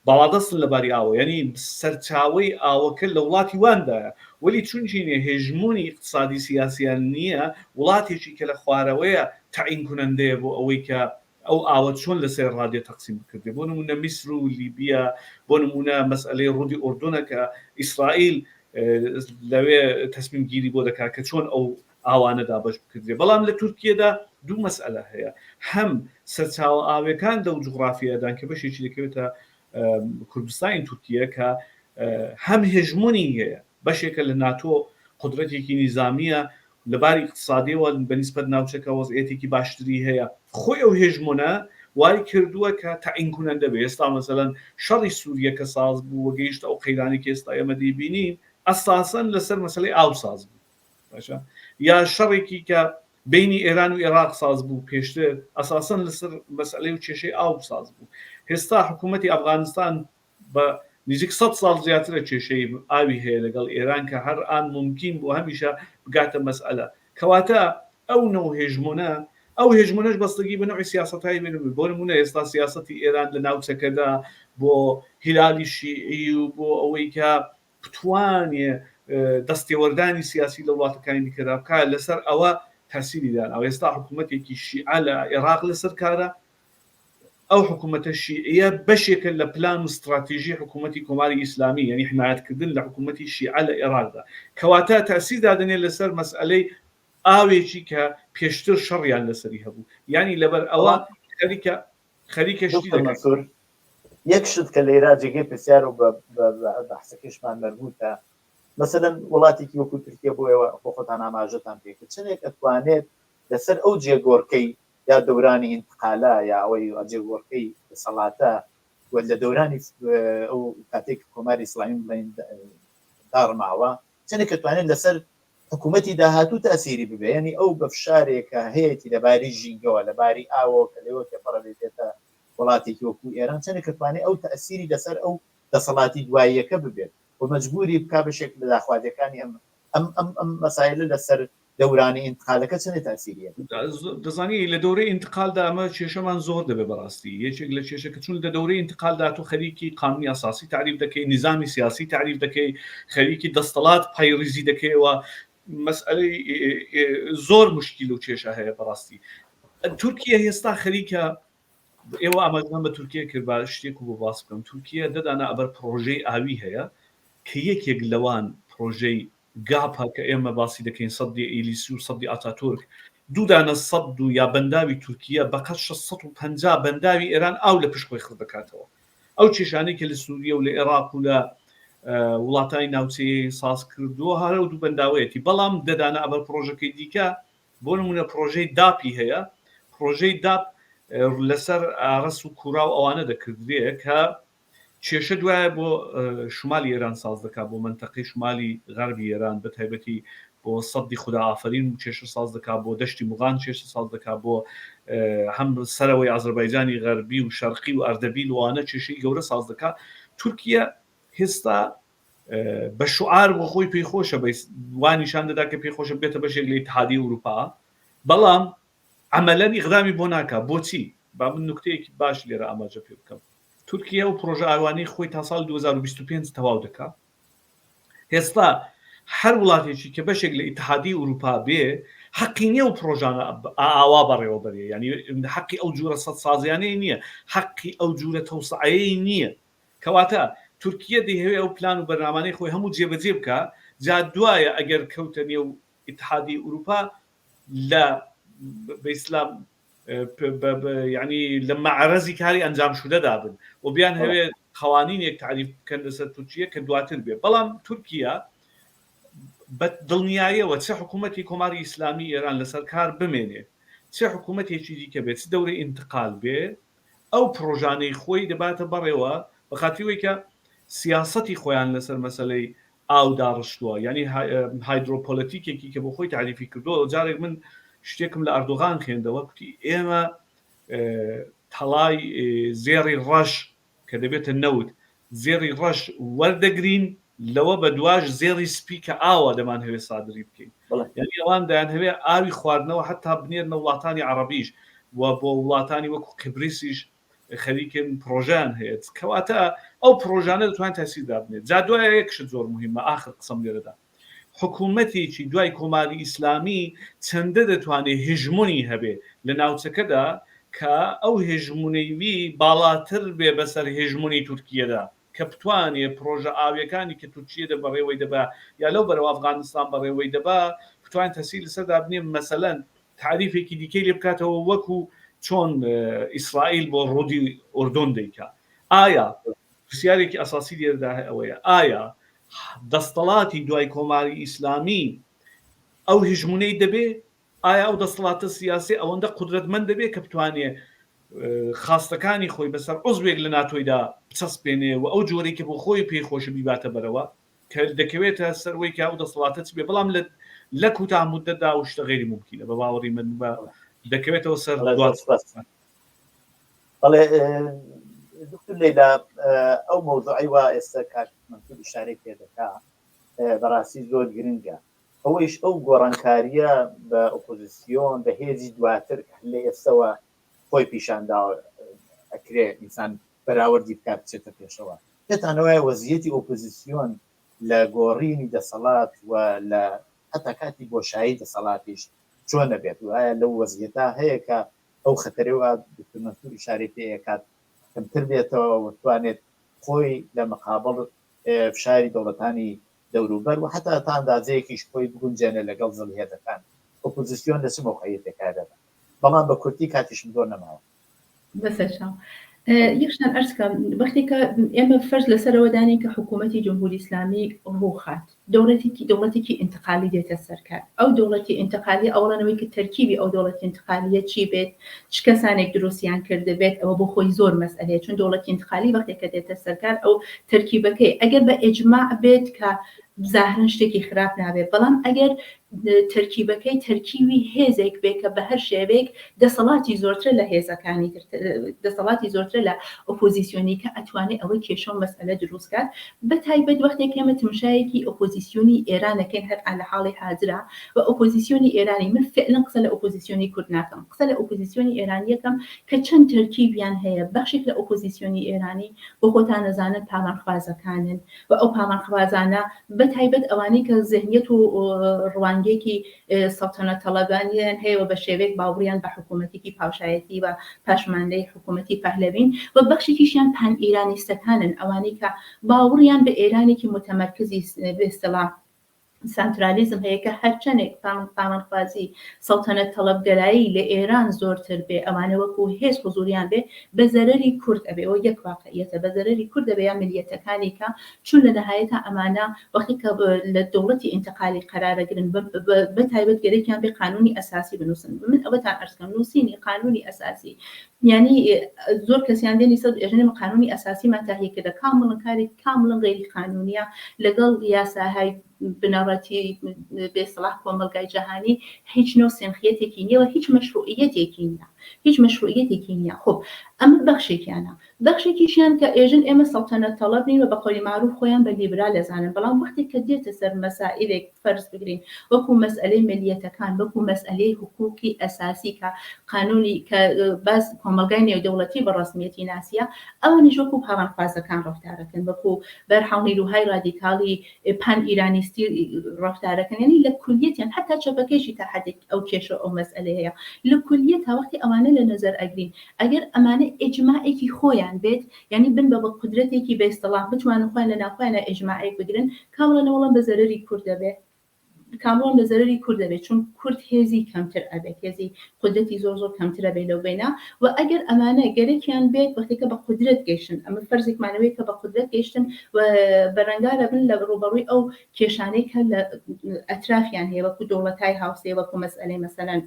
باڵادەستن لە باری ئاوە یانی سەرچاوەی ئاوەکە لە وڵاتی واندایە وەلی چونکینێ هێژمۆنی ئیقتسادی سیاسیان نییە وڵاتێکی کە لە خوارەوەیە تەعین کونەندەیە بۆ ئەوەی کە ئەو ئاوە چۆن لەسەر ڕادێ تەقسیم بکردێ بۆ نمونە میسر و لیبیا بۆ نمونە مەسئلەی ڕودی ئوردونە کە ئیسرائیل لەوێ تەسمیم گیری بۆ دەکات کە چۆن ئەو ئاوانە دابەش بکردرێ بەڵام لە تورکیەدا دوو مەسئلە هەیە هەم سەرچاوە ئاوێکان لەو جوغرافیەدان کە بەشێکی دەکەوێتە کوردستانی تورکیە کە هەم هێژمۆنی هەیە بەشێکە لە ناتۆ قودرەتێکی نیزامیە لە باری ئیقتسادیەوە بە نیسبەت ناوچەکە وەزعیەتێکی باشتری هەیە خۆی ئەو هێژمۆنە وای کردووە کە تەعین کونەندە بێ ئێستا مەسەلەن شەڕی سوریە کە ساز بوو و گەیشتە ئەو قەیرانەی کە ئێستا ئێمە دەیبینین ئەساسەن لەسەر مەسەلەی ئاو ساز بوو باشە یا شەڕێکی کە بینی ئێران و ئێراق ساز بوو پێشتر ئەساسەن لەسەر مەسەلەی و کێشەی ئاو ساز بوو هێستا حکوومەتی ئەفغانستان بە نزیک سەد ساڵ زیاترە کێشەی ئاوی هەیە لەگەڵ ئێران کە هەر ئان مومکین بوو هەمیشە بگاتە مەسئەلە. کەواتە ئەو نەو هێژمۆنە، ئەو هێژمۆنەش بەستگی بە نەوعی سیاسەتهای بێ بۆ نموونە ئێستا سیاسەتی ئێران لە ناوچەکەدا بۆ هیلالی شیعی و بۆ ئەوەی کە بتوانێ دەستێوەردانی سیاسی لە وڵاتەکانی دیکەدا بکات لەسەر ئەوە تاسیری داناوە. ئێستا حکوومەتێکی شیعە لە ئێراق لەسەر کارە، ئەو حکوومەتە شیعیە بەشێکە لە پلان و ستڕاتیژی حکوومەتی کۆماری ئیسلامی یانی حمایەتکردن لە حکوومەتی شیعە لە ئێراقدا کەواتە تەئسیر دادەنێ لەسەر مەسئەلەی ئاوێکی کە پێشتر شەڕیان لەسەری هەبوو یانی لەبەر ئەوە خەریکە خەریکە شتی دکتۆر دەکات. مەنسوور یەک شت کە لێرا جێگەی پرسیار و بە بەحسەکەشمان مەربووتە مەسەلەن وڵاتێکی وەکوو تورکیە بۆ ئێوە بۆ خۆتان ئاماژەتان پێ کرد چەندێک ئەتوانێت لەسەر ئەو جێگۆڕکەی یا دەورانی ئینتقالە یا ئەوەی جێگۆڕکەی دەسەڵاتە و لە دەورانی ئەو کاتێک کۆماری ئیسلامی بڵێن داڕماوە چەندێک توانێت لەسەر حکوومەتی داهاتوو تاسیری ببێ یعنی ئەو بە فشارێکە هەیەی لەباری ژینگەوە لەباری ئاوەوە کە لەوە تێپەڕە بێتە وڵاتێکی وەکوو ئێران چەندێک ئەتوانێ ئەو تەئسیری لەسەر ئەو دەسەڵاتی دواییەکە ببێت و مەجبووری بکا بەشێک لە داخوازیەکانی ئەم ئەم ئەم ئەم مەسایلە لەسەر دەورانی ئینتقالەکە چەندێ تەئسیری هەبێت؟ دەزانی لە دەورەی ئینتقالدا ئەمە کێشەمان زۆر دەبێت بەڕاستی یەکێک لە کێشە کە چون لە دەورەی ئینتقالدا تۆ خەریکی قانونی ئەساسی تەعریف دەکەی نیزامی سیاسی تەعریف دەکەی خەریکی دەستەڵات پایڕیزی دەکەیەوە مەسئەلەی زۆر مشکیل و کێشە هەیە بەڕاستی تورکیە هێستا خەریکە ئێوە ئاماژەتان بە تورکیە کرد با شتێک بۆ باس بکەم تورکیە دەدانە ئەبەر پرۆژەی ئاوی هەیە کە یەکێک لەوان پرۆژەی گاپە کە ئێمە باسی دەکەین سەدی ئیلیسی و سەدی ئاتاتورک دوو دانە سەد و یا بەنداوی تورکیە بەقەد 650 بەنداوی ئێران ئاو لە پشت خۆی خڕ دەکاتەوە ئەو کێشانەی کە لە سوریە و لە ئێراق و لە وڵاتانی ناوچەیە ساز کردووە هەر ئەو دوو بەنداوەیەتی بەڵام دەدانە ئەبەر پرۆژەکەی دیکە بۆ نمونە پرۆژەی داپی هەیە پرۆژەی داپ لەسەر ئارەس و کورا و ئەوانە دەکردرێ کە کێشە دوایە بۆ شمالی ئێران ساز دەکا بۆ مەنتەقەی شمالی غەربی ئێران بە تایبەتی بۆ سەدی خودا ئافەرین کێشە ساز دەکا بۆ دەشتی موغان کێشە ساز دەکا بۆ هەم سەرەوەی ئازەربایجانی غەربی و شەرقی و ئەردەبیل وانە کێشەی گەورە ساز دەکا تورکیە هێستا بە شعار بۆ خۆی پێی خۆشە وا نیشان دەدا کە پێی خۆشە بێتە بەشێک لە ئیتحادی ئەوروپا بەڵام عەمەلەن ئیقدامی بۆ ناکا بۆچی؟ با من نوکتەیەکی باش لێرە ئاماژە پێ بکەم تورکیە ئەو پرۆژە ئاوانەی خۆی تا ساڵی 2025 تەواو دەکا هێستا هەر وڵاتێکی کە بەشێک لە ئیتحادی ئەوروپا بێ حەقی نییە و پرۆژانە ئاوا بەڕێوەبەرێ ینی حەقی ئەو جورە سەد سازیانەی نییە حەقی ئەو جورە تەوسعەیەی نییە کەواتە تورکیە دەیهەوێ ئەو پلان و بەرنامانەی خۆی هەموو جێبەجێ بکا جا دوایە ئەگەر کەوتە نێو ئیتحادی ئەوروپا لە بە ئیسلام یعنی لە مەعرەزی کاری ئەنجام شودەدا بن و بیان هەوێ قوانینێک تعریف بکەن لەسەر تورکیە کە دواتر بێ بەڵام تورکیا بە دڵنیایەوە چه حکوومەتی کۆماری ئیسلامی ئێران لەسەر کار بمێنێ چه حکوومەتێکی دیکە بێت چ دەورەی ئینتقال بێ ئەو پڕۆژانەی خۆی دەباتە بەڕێوە بە خاتری وەی کە سیاسەتی خۆیان لەسەر مەسەلەی ئاو داڕشتووە یانی هایدرۆپۆلەتیکێکی کە بۆ خۆی تاریفی کردووە جارێک من شتێکم لە ئەردۆغان خوێندەوە کوتی ئێمە تەڵای زێڕی ڕەش کە دەبێتە نەوت زێڕی ڕەش وەردەگرین لەوە بە دواش زێڕی سپی کە ئاوە دەمانهەوێ سادری بکەین یعنی ئەوان دەیانهەوێ ئاوی خواردنەوە حتا بنێرنە وڵاتانی عەڕەبیش و بۆ وڵاتانی وەکو قبرسیش خەریکن پڕۆژەیان هەیە کەواتە ئەو پڕۆژانە دەتوانێت تاسیر دابنێت جا دوایە یەک شت زۆر مهمە ئاخر قسەم لێرەدا حکوومەتێکی دوای کۆماری ئیسلامی چەندە دەتوانێت هژمۆنی هەبێ لە ناوچەکەدا کە ئەو هژمونەی وی باڵاتر بێ بەسەر هژمونی تورکیەدا کە بتوانێ پڕۆژە ئاویەکانی کە تورکیە دە بەڕێوەی دەبا یا لەو بەرەوە ئەفغانستان بەڕێوەی دەبا بتوانێ تەسیر لەسەر دابنێ مەسەلەن تاریفێکی دیکەی لێ بکاتەوە وەکو چۆن ئیسرائیل بۆ ڕوودی ئوردۆن دەیکا ئایا پرسیارێکی ئەساسی لێرەدا ئەوەیە ئایا دەستەڵاتی دوای کۆماری ئیسلامی ئەو هژمونەی دەبێ ئایا ئەو دەسەڵاتە سیاسی ئەوەندە قودرەتمەند دەبێ کە بتوانێ خاستەکانی خۆی بەسەر عوزوێک لە ناتۆیدا بچەسپێنێ و ئەو جۆرەی کە بۆ خۆی پێی خۆشە بیباتە بەرەوە کە دەکەوێتە سەر وەی کە ئەو دەسەڵاتە چ بێ بەڵام لە لە کوتاه مودەتدا ئەو شتە غەیری مومکینە بە باوەڕی من بە دەکەوێتەوە سەر بەڵێ دوا زۆر سپاس بەڵێ دکتور لەیلا ئەو مەوزوعەی وا ئێستا کاک مەنسوور ئیشارەی پێ دەکا بەڕاستی زۆر گرنگە ئەوەیش ئەو گۆڕانکارییە بە ئۆپۆزیسیۆن، بە هێزی دواتر کە لە ئێستەوە خۆی پیشان داوە، ئەکرێ ئینسان بەراوردی بکات بچێتە پێشەوە. پێتان وایە وەزیەتی ئۆپۆزیسیۆن لە گۆڕینی دەسەڵات و لە هەتا کاتی بۆشایی دەسەڵاتیش چۆن ئەبێت و ئایا لەو وەزیەتە هەیە کە ئەو خەتەرەی وا دکتور مەنسوور ئیشارەی پێ ئەکات کەمتر بێتەوە و بتوانێت خۆی لە مقابڵ فشاری دەوڵەتانی دەوروبەر و هەتا تا ئەندازەیەکیش خۆی بگونجێنێ لەگەڵ زلهێزەکان، ئۆپۆزیسیۆن لە چ مەوقعیەتێکا دەبن؟ بەڵام بە کورتی کاتیشم زۆر نەماوە. بەسەرچاو. یەک شتان عەرز کەم، وەختێ کە ئێمە فەرز لەسەرەوە دانێین کە حکوومەتی جمهوری ئیسلامی ڕووخات، دەوڵەتێکی دەوڵەتێکی ئینتقالی دێتە سەر کار. ئەو دەوڵەتی ئینتقالی ئەوەڵەن ئەوەی کە تەرکیبی ئەو دەوڵەتی ئینتقالیە چی بێت، چ کەسانێک دروستیان کردبێت ئەوە بۆ خۆی زۆر مەسئەلەیە چون دەوڵەتی ئینتقالی وەختێک کە دێتە سەرکار ئەو تەرکیبەکەی ئەگەر بە ئیجماع بێت کە زاهرەن شتێکی خراپ نابێت بەڵام ئەگەر تەرکیبەکەی تەرکیبی هێزێک بێ کە بە هەر شێوەیەک دەسەڵاتی زۆرترە لە هێزەکانی تر، دەسەڵاتی زۆرترە لە ئۆپۆزیسیۆنی کە ئەتوانێ ئەوەی کێشە و مەسئەلە دروست کات، بە تایبەت وەختێک ئێمە تمشایەکی ئۆپۆزیسیۆنی ئێران ئەکەین هەر لە حاڵی حازرا و ئۆپۆزیسیۆنی ئێرانی من فعلەن قسە لە ئۆپۆزیسیۆنی کورد ناکەم قسە لە ئۆپۆزیسیۆنی ئێرانی ئەکەم کە چەند تەرکیبیان هەیە بەخشێک لە ئۆپۆزیسیۆنی ئێرانی بۆ خۆتان ئەزانن پاوانخوازەکانن و ئەو پاوانخوازانە بە تایبەت ئەوانەی کە زهنیەت و ڕوانگەیەکی سەڵتەنەت تەڵەبانیان هەیە و بە شێوەیەک باوڕیان بە حکوومەتێکی پاوشایەتی و پاشماندەی حکوومەتی پەهلەوین و بەخشێکیشیان پان ئیرانیستەکانن ئەوانەی کە باوڕیان بە ئێرانێکی متەمەرکزی بە ئیستڵاح سانترالیزم هەیە کە هەرچەندێک پاوانخوازی سەڵتەنەت تەڵەبگەرایی لە ئێران زۆرتر بێ ئەوانە وەکو هێز حزوریان بێ بە زەرەری کورد ئەبێ ئەوە یەک واقعیەتە بە زەرەری کورد ئەبێ یا ملیەتەکانی کە چون لە نەهایەتا ئەمانە وەختی کە لە دەوڵەتی ئینتقالی قەرارەگرن بە تایبەت گەرەکیان بێ قانونی ئەساسی بنووسن من ئەوەتان عەرز کەم نووسینی قانونی ئەساسی یانی زۆر کەسیان دێنی سەد ئێژن ئێمە قانونی ئەساسیمان تاهیە کردە کامڵن کاری کامڵن غەیری قانونیە لەگەڵ یاساهای بنەڕەتی بێ سڵاح کۆمەڵگای جەهانی هیچ نۆ سێنخیەتێکی نییە و هیچ مەشروعیەتێکی نییە هیچ مەشروعیەتێکی نییە خب ئەمە بەخشێکیانە بەخشێکیشیان کە ئێژن ئێمە سەڵتەنەت تەڵەب نین و بە قەولی مەعروف خۆیان بە لیبرال ئەزانن بەڵام وەختێک کە دێتە سەر مەسائیلێک فەرز بگرین وەکوو مەسئەلەی ملییەتەکان وەکوو مەسئەلەی حقووقی ئەساسی کە قانوونی کە باس کۆمەڵگای نێودەوڵەتی بە ڕەسمییەتی ناسیە ئەوانیش وەکوو پاوانخوازەکان ڕەفتارەکەن وەکوو بەرحاڵ نیرووهای ڕادیکاڵی پان ئیرانیستی ڕەفتارەکەن یانی لە کولییەتیان حەتا چەپەکەیشی تا حەدێک ئەو کێشە و ئەو مەسئەلەیە لە کولییەتا وەختی ئەوانە لە نەزەر ئەگرین ئەگەر ئەمانە ئیجماعێکی خۆیان بێت یانی بن بە بە قودرەتێکی بە ئیستڵاح بتوانن خۆیان لە ناوخۆیانا ئیجماعێک بگرن کامڵە نەوەڵام بە زەرەری کورد دەبێ کامڵەن بە زەرەری کورد دەبێت چون کورد هێزی کەمتر ئەبێت هێزی قودرەتی زۆر زۆر کەمتر ئەبێت لەو بەینە و ئەگەر ئەمانە گەرەکیان بێت وەختێکە بە قودرەت گەیشتن ئەمە فەرزێکمانەوەی کە بە قودرەت گەیشتن و بەرەنگارە بن لە ڕووبەڕووی ئەو کێشانەی کە لە ئەترافیان هەیە وەکو دەوڵەتای هاوسێ وەکو مەسئەلەی مەسەلەن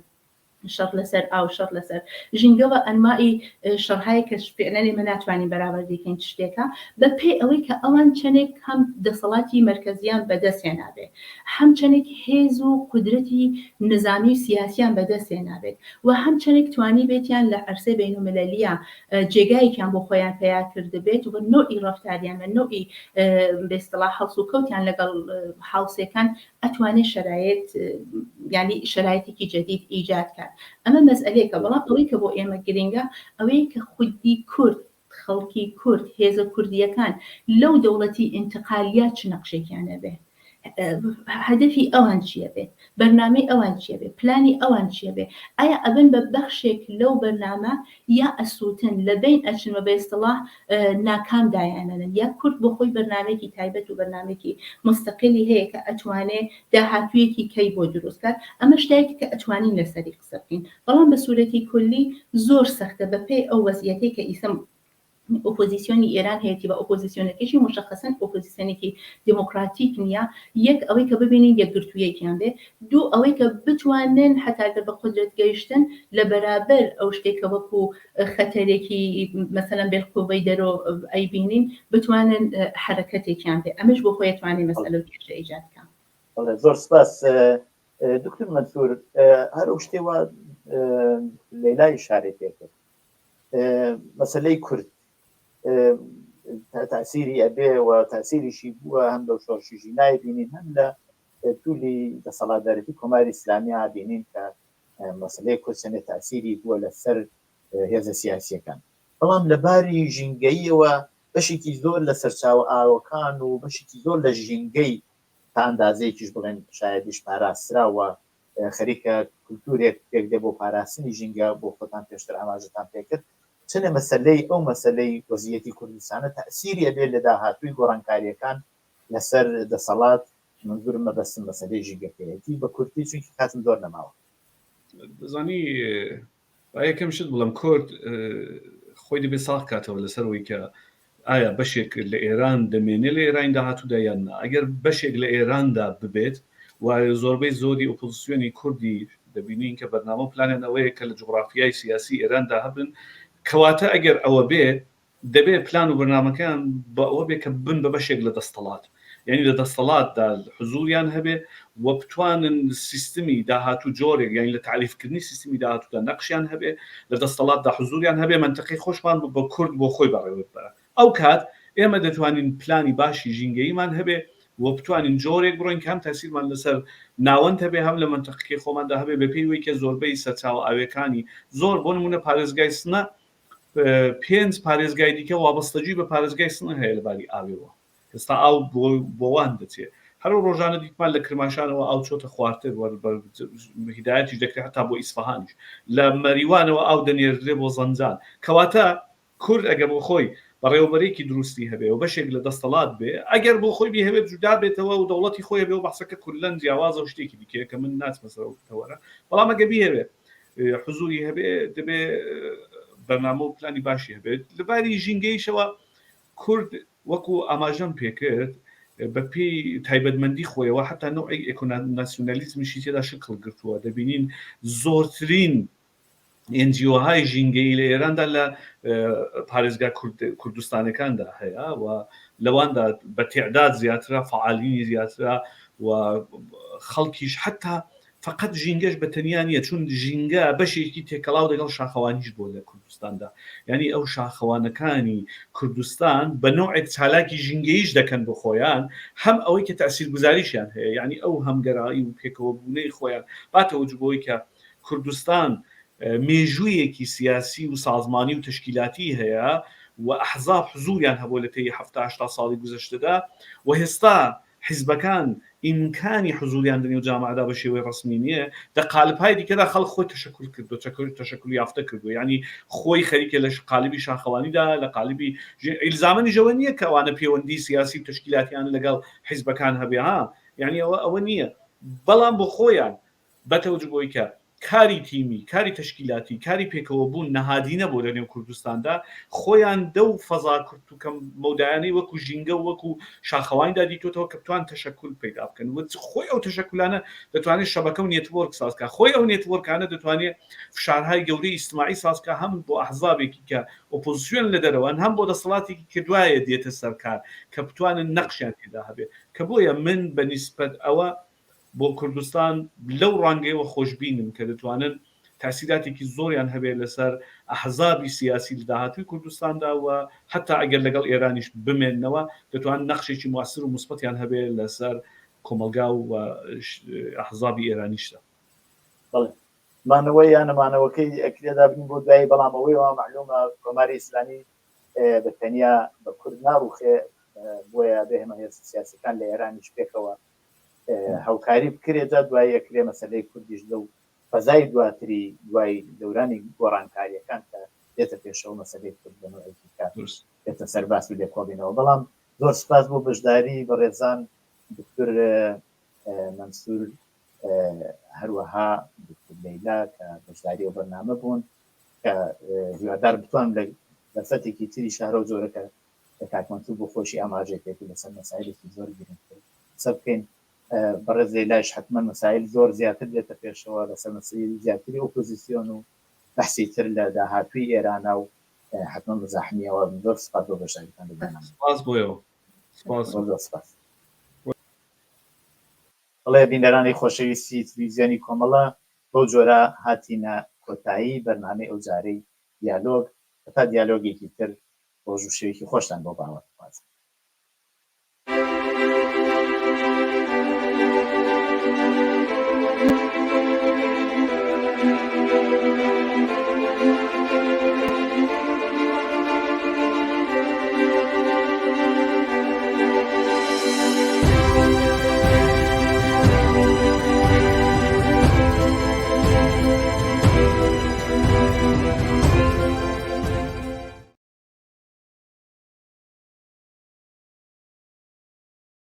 شەڕ لەسەر ئاو، شەڕ لەسەر ژینگە و ئەنواعی شەڕهایەک کە فعلەن ئێمە ناتوانین بەراوردی کەین چ شتێکە، بە پێی ئەوەی کە ئەوان چەنێک هەم دەسەڵاتی مەرکەزیان بە دەست هێنابێ، هەم چەنێک هێز و قودرەتی نزامی و سیاسیان بە دەست هێنابێت و هەم چەنێک توانیبێتیان لە عەرسەی بەینوملەلییا جێگایەکیان بۆ خۆیان پەیا کردبێت و نەوعی ڕەفتاریان و نەوعی بە ئیستڵاح هەڵسوکەوتیان لەگەڵ هاوسێکان ئەتوانێ شەرایت یانی شەرایتێکی جەدید ئیجاد کات ئەمە مەسئەلەیەکە بەڵام ئەوەی کە بۆ ئێمە گرنگە ئەوەیە کە خودی کورد خەڵکی کورد هێزە کوردییەکان لەو دەوڵەتی ئینتقالیە چ نەقشێکیان هەبێ هەدەفی ئەوان چییە بێت بەرنامەی ئەوان چییە بێ پلانی ئەوان چییە بێ ئایا ئەبن بە بەخشێک لەو بەرنامە یا ئەسووتن لە بەین ئەچن و بە ئیستڵاح ناکام دایانەنن یا کورد بۆ خۆی بەرنامەیەکی تایبەت و بەرنامەیەکی موستەقیلی هەیە کە ئەتوانێ داهاتوویەکی کەی بۆ دروست کات ئەمە شتایەکە کە ئەتوانین لەسەری قسە بکەین بەڵام بە سوورەتی کولی زۆر سەختە بە پێی ئەو وەزعیەتەی کە ئیسە ئۆپۆزیسیۆنی ئێران هەیەتی و ئۆپۆزیسیۆنەکەشی موشەخەسەن ئۆپۆزیسیۆنێکی دێمۆکڕاتیک نییە، یەک ئەوەی کە ببینین یەکگرتوویەکیان بێ، دوو ئەوەی کە بتوانن حەتا گەر بە قودرەت گەیشتن لە بەرابەر ئەو شتێک کە وەکوو خەتەرێکی مەسەلەن بێلقوەی دەرۆ ئەیبینین بتوانن حەرەکەتێکیان بێ، ئەمەش بۆ خۆی ئەتوانێ مەسئەلە و کێشە ئیجاد کا. بەڵێ زۆر سپاس دکتور مەنسوور هەر ئەو شتێ وا لەیلا ئیشارەی پێ کرد مەسەلەی کورد تاسیری ئەبێ و تاسیریشی بووە هەم لەو شۆڕشی ژینای بینین هەم لە تولی دەسەڵاتدارێتی کۆماری ئیسلامییا بینین کە مەسلەی کورد چەندێ تاسیری بووە لەسەر هێزە سیاسیەکان بەڵام لە باری ژینگەییەوە بەشێکی زۆر لە سەرچاوە ئاوەکان و بەشێکی زۆر لە ژینگەی تا ئەندازەیەکیش بڵێن شایەدیش پاراستراوە خەریکە کولتوورێک پێک دێ بۆ پاراستنی ژینگە، بۆ خۆتان پێشتر ئاماژەتان پێ کرد، چەنێ مەسەلەی ئەو مەسەلەی وەزیەتی کوردستانە تەئسیری ئەبێ لە داهاتووی گۆڕانکارییەکان لەسەر دەسەڵات، مەنزوورم مەبەستم مەسەلەی ژینگەکەیەتی، بە کورتی چونکی کاتم زۆر نەماوە. دەزانی با یەکەم شت بڵێم کورد خۆی دەبێ ساغ کاتەوە لەسەر ئەوەی کە ئایا بەشێک لە ئێران دەمێنێ لە ئێرانی داهاتوودا یان نا ئەگەر بەشێک لە ئێراندا ببێت و زۆربەی زۆری ئۆپۆزیسیۆنی کوردی دەبینین کە بەرنامە و پلانیان ئەوەیە کە لە جوغرافیای سیاسی ئێراندا هەبن کەواتە ئەگەر ئەوە بێ دەبێ پلان و بەرنامەکەیان بە ئەوە بێ کە ببن بە بەشێک لە دەستەڵات. یعنی لە دەستەڵاتدا حزوریان هەبێ و بتوانن سیستمی داهاتوو جۆرێک یعنی لە تاریفکردنی سیستمی داهاتوودا نەقشیان هەبێ لە دەستەڵاتدا حزوریان هەبێ مەنتەقەی خۆشمان بە کورد بۆ خۆی بەڕێوە ببەرە ئەو کات ئێمە دەتوانین پلانی باشی ژینگەییمان هەبێ و بتوانین جۆرێک بڕۆین کە هەم تاسیرمان لەسەر ناوەند هەبێ هەم لە مەنتەقەکەی خۆماندا هەبێ بەپێی وەی کە زۆربەی سەرچاوە ئاویەکانی زۆر بۆ نمونە پارێزگای سنە پێنج پارێزگای دیکە وابەستەگی بە پارێزگای سنە هەیە لە باری ئاویەوە ئێستا ئاو بۆ وان دەچێ هەر ئەو ڕۆژانە دیتمان لە کرماشانەوە ئاو چۆتە خوارتر هیدایەتیش دەکرێت هەتا بۆ ئیسفەهانیش لە مەریوانەوە ئاو دەنێردرێ بۆ زەنجان کەواتە کورد ئەگەر بۆ خۆی بەڕێوەبەرێکی دروستی هەبێ و بەشێک لە دەستەڵات بێ، ئەگەر بۆ خۆی بیهەوێت جودا بێتەوە و دەوڵەتی خۆی هەبێ و بەحسەکە کوللەن جیاوازە و شتێکی دیکەیە کە من ناچمە سەر ئەو تەوەرە، بەڵام ئەگەر بیهەوێ حزووری هەبێ دەبێ بەرنامە و پلانی باشی هەبێت. لە باری ژینگەییشەوە کورد وەکوو ئاماژەم پێ کرد بە پێی تایبەتمەندی خۆیەوە حەتا نەوعێک ئێکۆناسیونالیزمیشی تێدا شکڵ گرتووە، دەبینین زۆرترین NGO های ژینگەیی لە ئێراندا لە پارێزگا کوردستانەکاندا هەیە و لەواندا بە تعداد زیاترە فعالینی زیاترە و خەڵکیش حتا فقط ژینگەش بە تەنیا نییە چون ژینگە بەشێکی تێکەڵاو دەگەڵ شاخەوانیش بۆ لە کوردستاندا یعنی ئەو شاخەوانەکانی کوردستان بە نەوعێک چالاکی ژینگەیش دەکەن بۆ خۆیان هەم ئەوەی کە تەسیرگوزاریشیان هەیە یعنی ئەو هەمگەرایی و پێکەوە بوونەی خۆیان باتەوە جبۆی کە کوردستان مێژوویەکی سیاسی و سازمانی و تەشکیلاتی هەیە و ئەحزاب حزوریان هەبووە لە تەی حەفتا هەشتا ساڵی گوزەشتەدا و هێستا حیزبەکان ئیمکانی حزوریان لە نێو جامعەدا بە شێوەی ڕەسمی نییە دە قالبهای دیکەدا خەڵک خۆی تەشەکول کردووە تەشەکول یافتە کردووە یعنی خۆی خەریکە لە قالبی شاخەوانیدا لە قالبی ئیلزامەنیش ئەوە نییە کە ئەوانە پەیوەندی سیاسی و تەشکیلاتیان لەگەڵ حیزبەکان هەبێ ها یعنی ئەوە ئەوە نییە بەڵام بۆ خۆیان بەتەوجو بەوەی کە کاری تیمی، کاری تەشکیلاتی، کاری پێکەوەبوون نەهادینە بووە لە نێو کوردستاندا، خۆیان دەو فەزا کورت و کەم مەودایانەی وەکو ژینگە و وەکو شاخەوانیدا دیتۆتەوە کە بتوان تەشەکول پەیدا بکەن و خۆی ئەو تەشەکولانە دەتوانێت شەبەکە و network ساز کا، خۆی ئەو network انە دەتوانێت فشارهای گەورەی ئیجتماعی ساز کا هەم بۆ ئەحزابێکی کە ئۆپۆزسیۆن لە دەرەوەن هەم بۆ دەسەڵاتێکی کە دوایە دێتە سەر کار کە بتوانن نەقشیان تێدا هەبێ کە بۆیە من بە نیسبەت ئەوە بۆ کوردستان لەو ڕوانگەیەوە خۆشبینم کە دەتوانن تاسیراتێکی زۆریان هەبێت لەسەر ئەحزابی سیاسی لە داهاتووی کوردستاندا و حتا ئەگەر لەگەڵ ئێرانیش بمێننەوە دەتوانن نەخشێکی موسر و موسبەتیان هەبێت لەسەر کۆمەڵگا و ئەحزابی ئێرانیشدا. بەڵێ مانەوە یا نەمانەوەکەی ئەکرێ دابنین بۆ دوایی بەڵام ئەوەی وا مەعلومە کۆماری ئیسلامی بە تەنیا بە کورد ناڕوخێ بۆیە بێ هەمە هێزە سیاسەکان لە ئێرانیش پێکەوە هاوکاری بکرێت جا دوایی ئەکرێ مەسەلەی کوردیش لەو فەزای دواتری دوای دەورانی گۆڕانکاریەکان کە دێتە پێشەوە مەسەلەی کورد بە نەوعێکی کە دێتە سەر باس و لێکۆڵینەوە بەڵام زۆر سپاس بۆ بەشداری بەڕێزان دکتور مەنسوور هەروەها دکتور لەیلا کە بەشداری ئەو بەرنامە بوون کە هیوادار بتوانم لە دەرفەتێکی تری شارە و جۆرەکە کە کاک مەنسوور بۆ خۆشی ئاماژەی پێکرد لەسەر مەسایلێکی زۆر گرنگتر قسە بکەین بەڕێز لەیلایش حتمما مەسایل زۆر زیاتر دێتە پێشەوە لەسەر مەسەلەی زیاتری ئۆپۆزیسیۆن و بەحسی تر لە داهاتووی ئێرانە و حتمما مزاحمیەوە زۆر سپاس بۆ بەشداریتان لە بەرنامە. سپاس بۆ ئێوە. سپاس. زۆر زۆر سپاس. بەڵێ بینەرانی خۆشەویستی تلویزیۆنی کۆمەڵە بەو جۆرە هاتینە کۆتایی بەرنامەی ئەو جارەی دیالۆگ هەتا دیالۆگێکی تر ڕۆژ و شەوێکی خۆشتان بۆ باوەت بخوازم.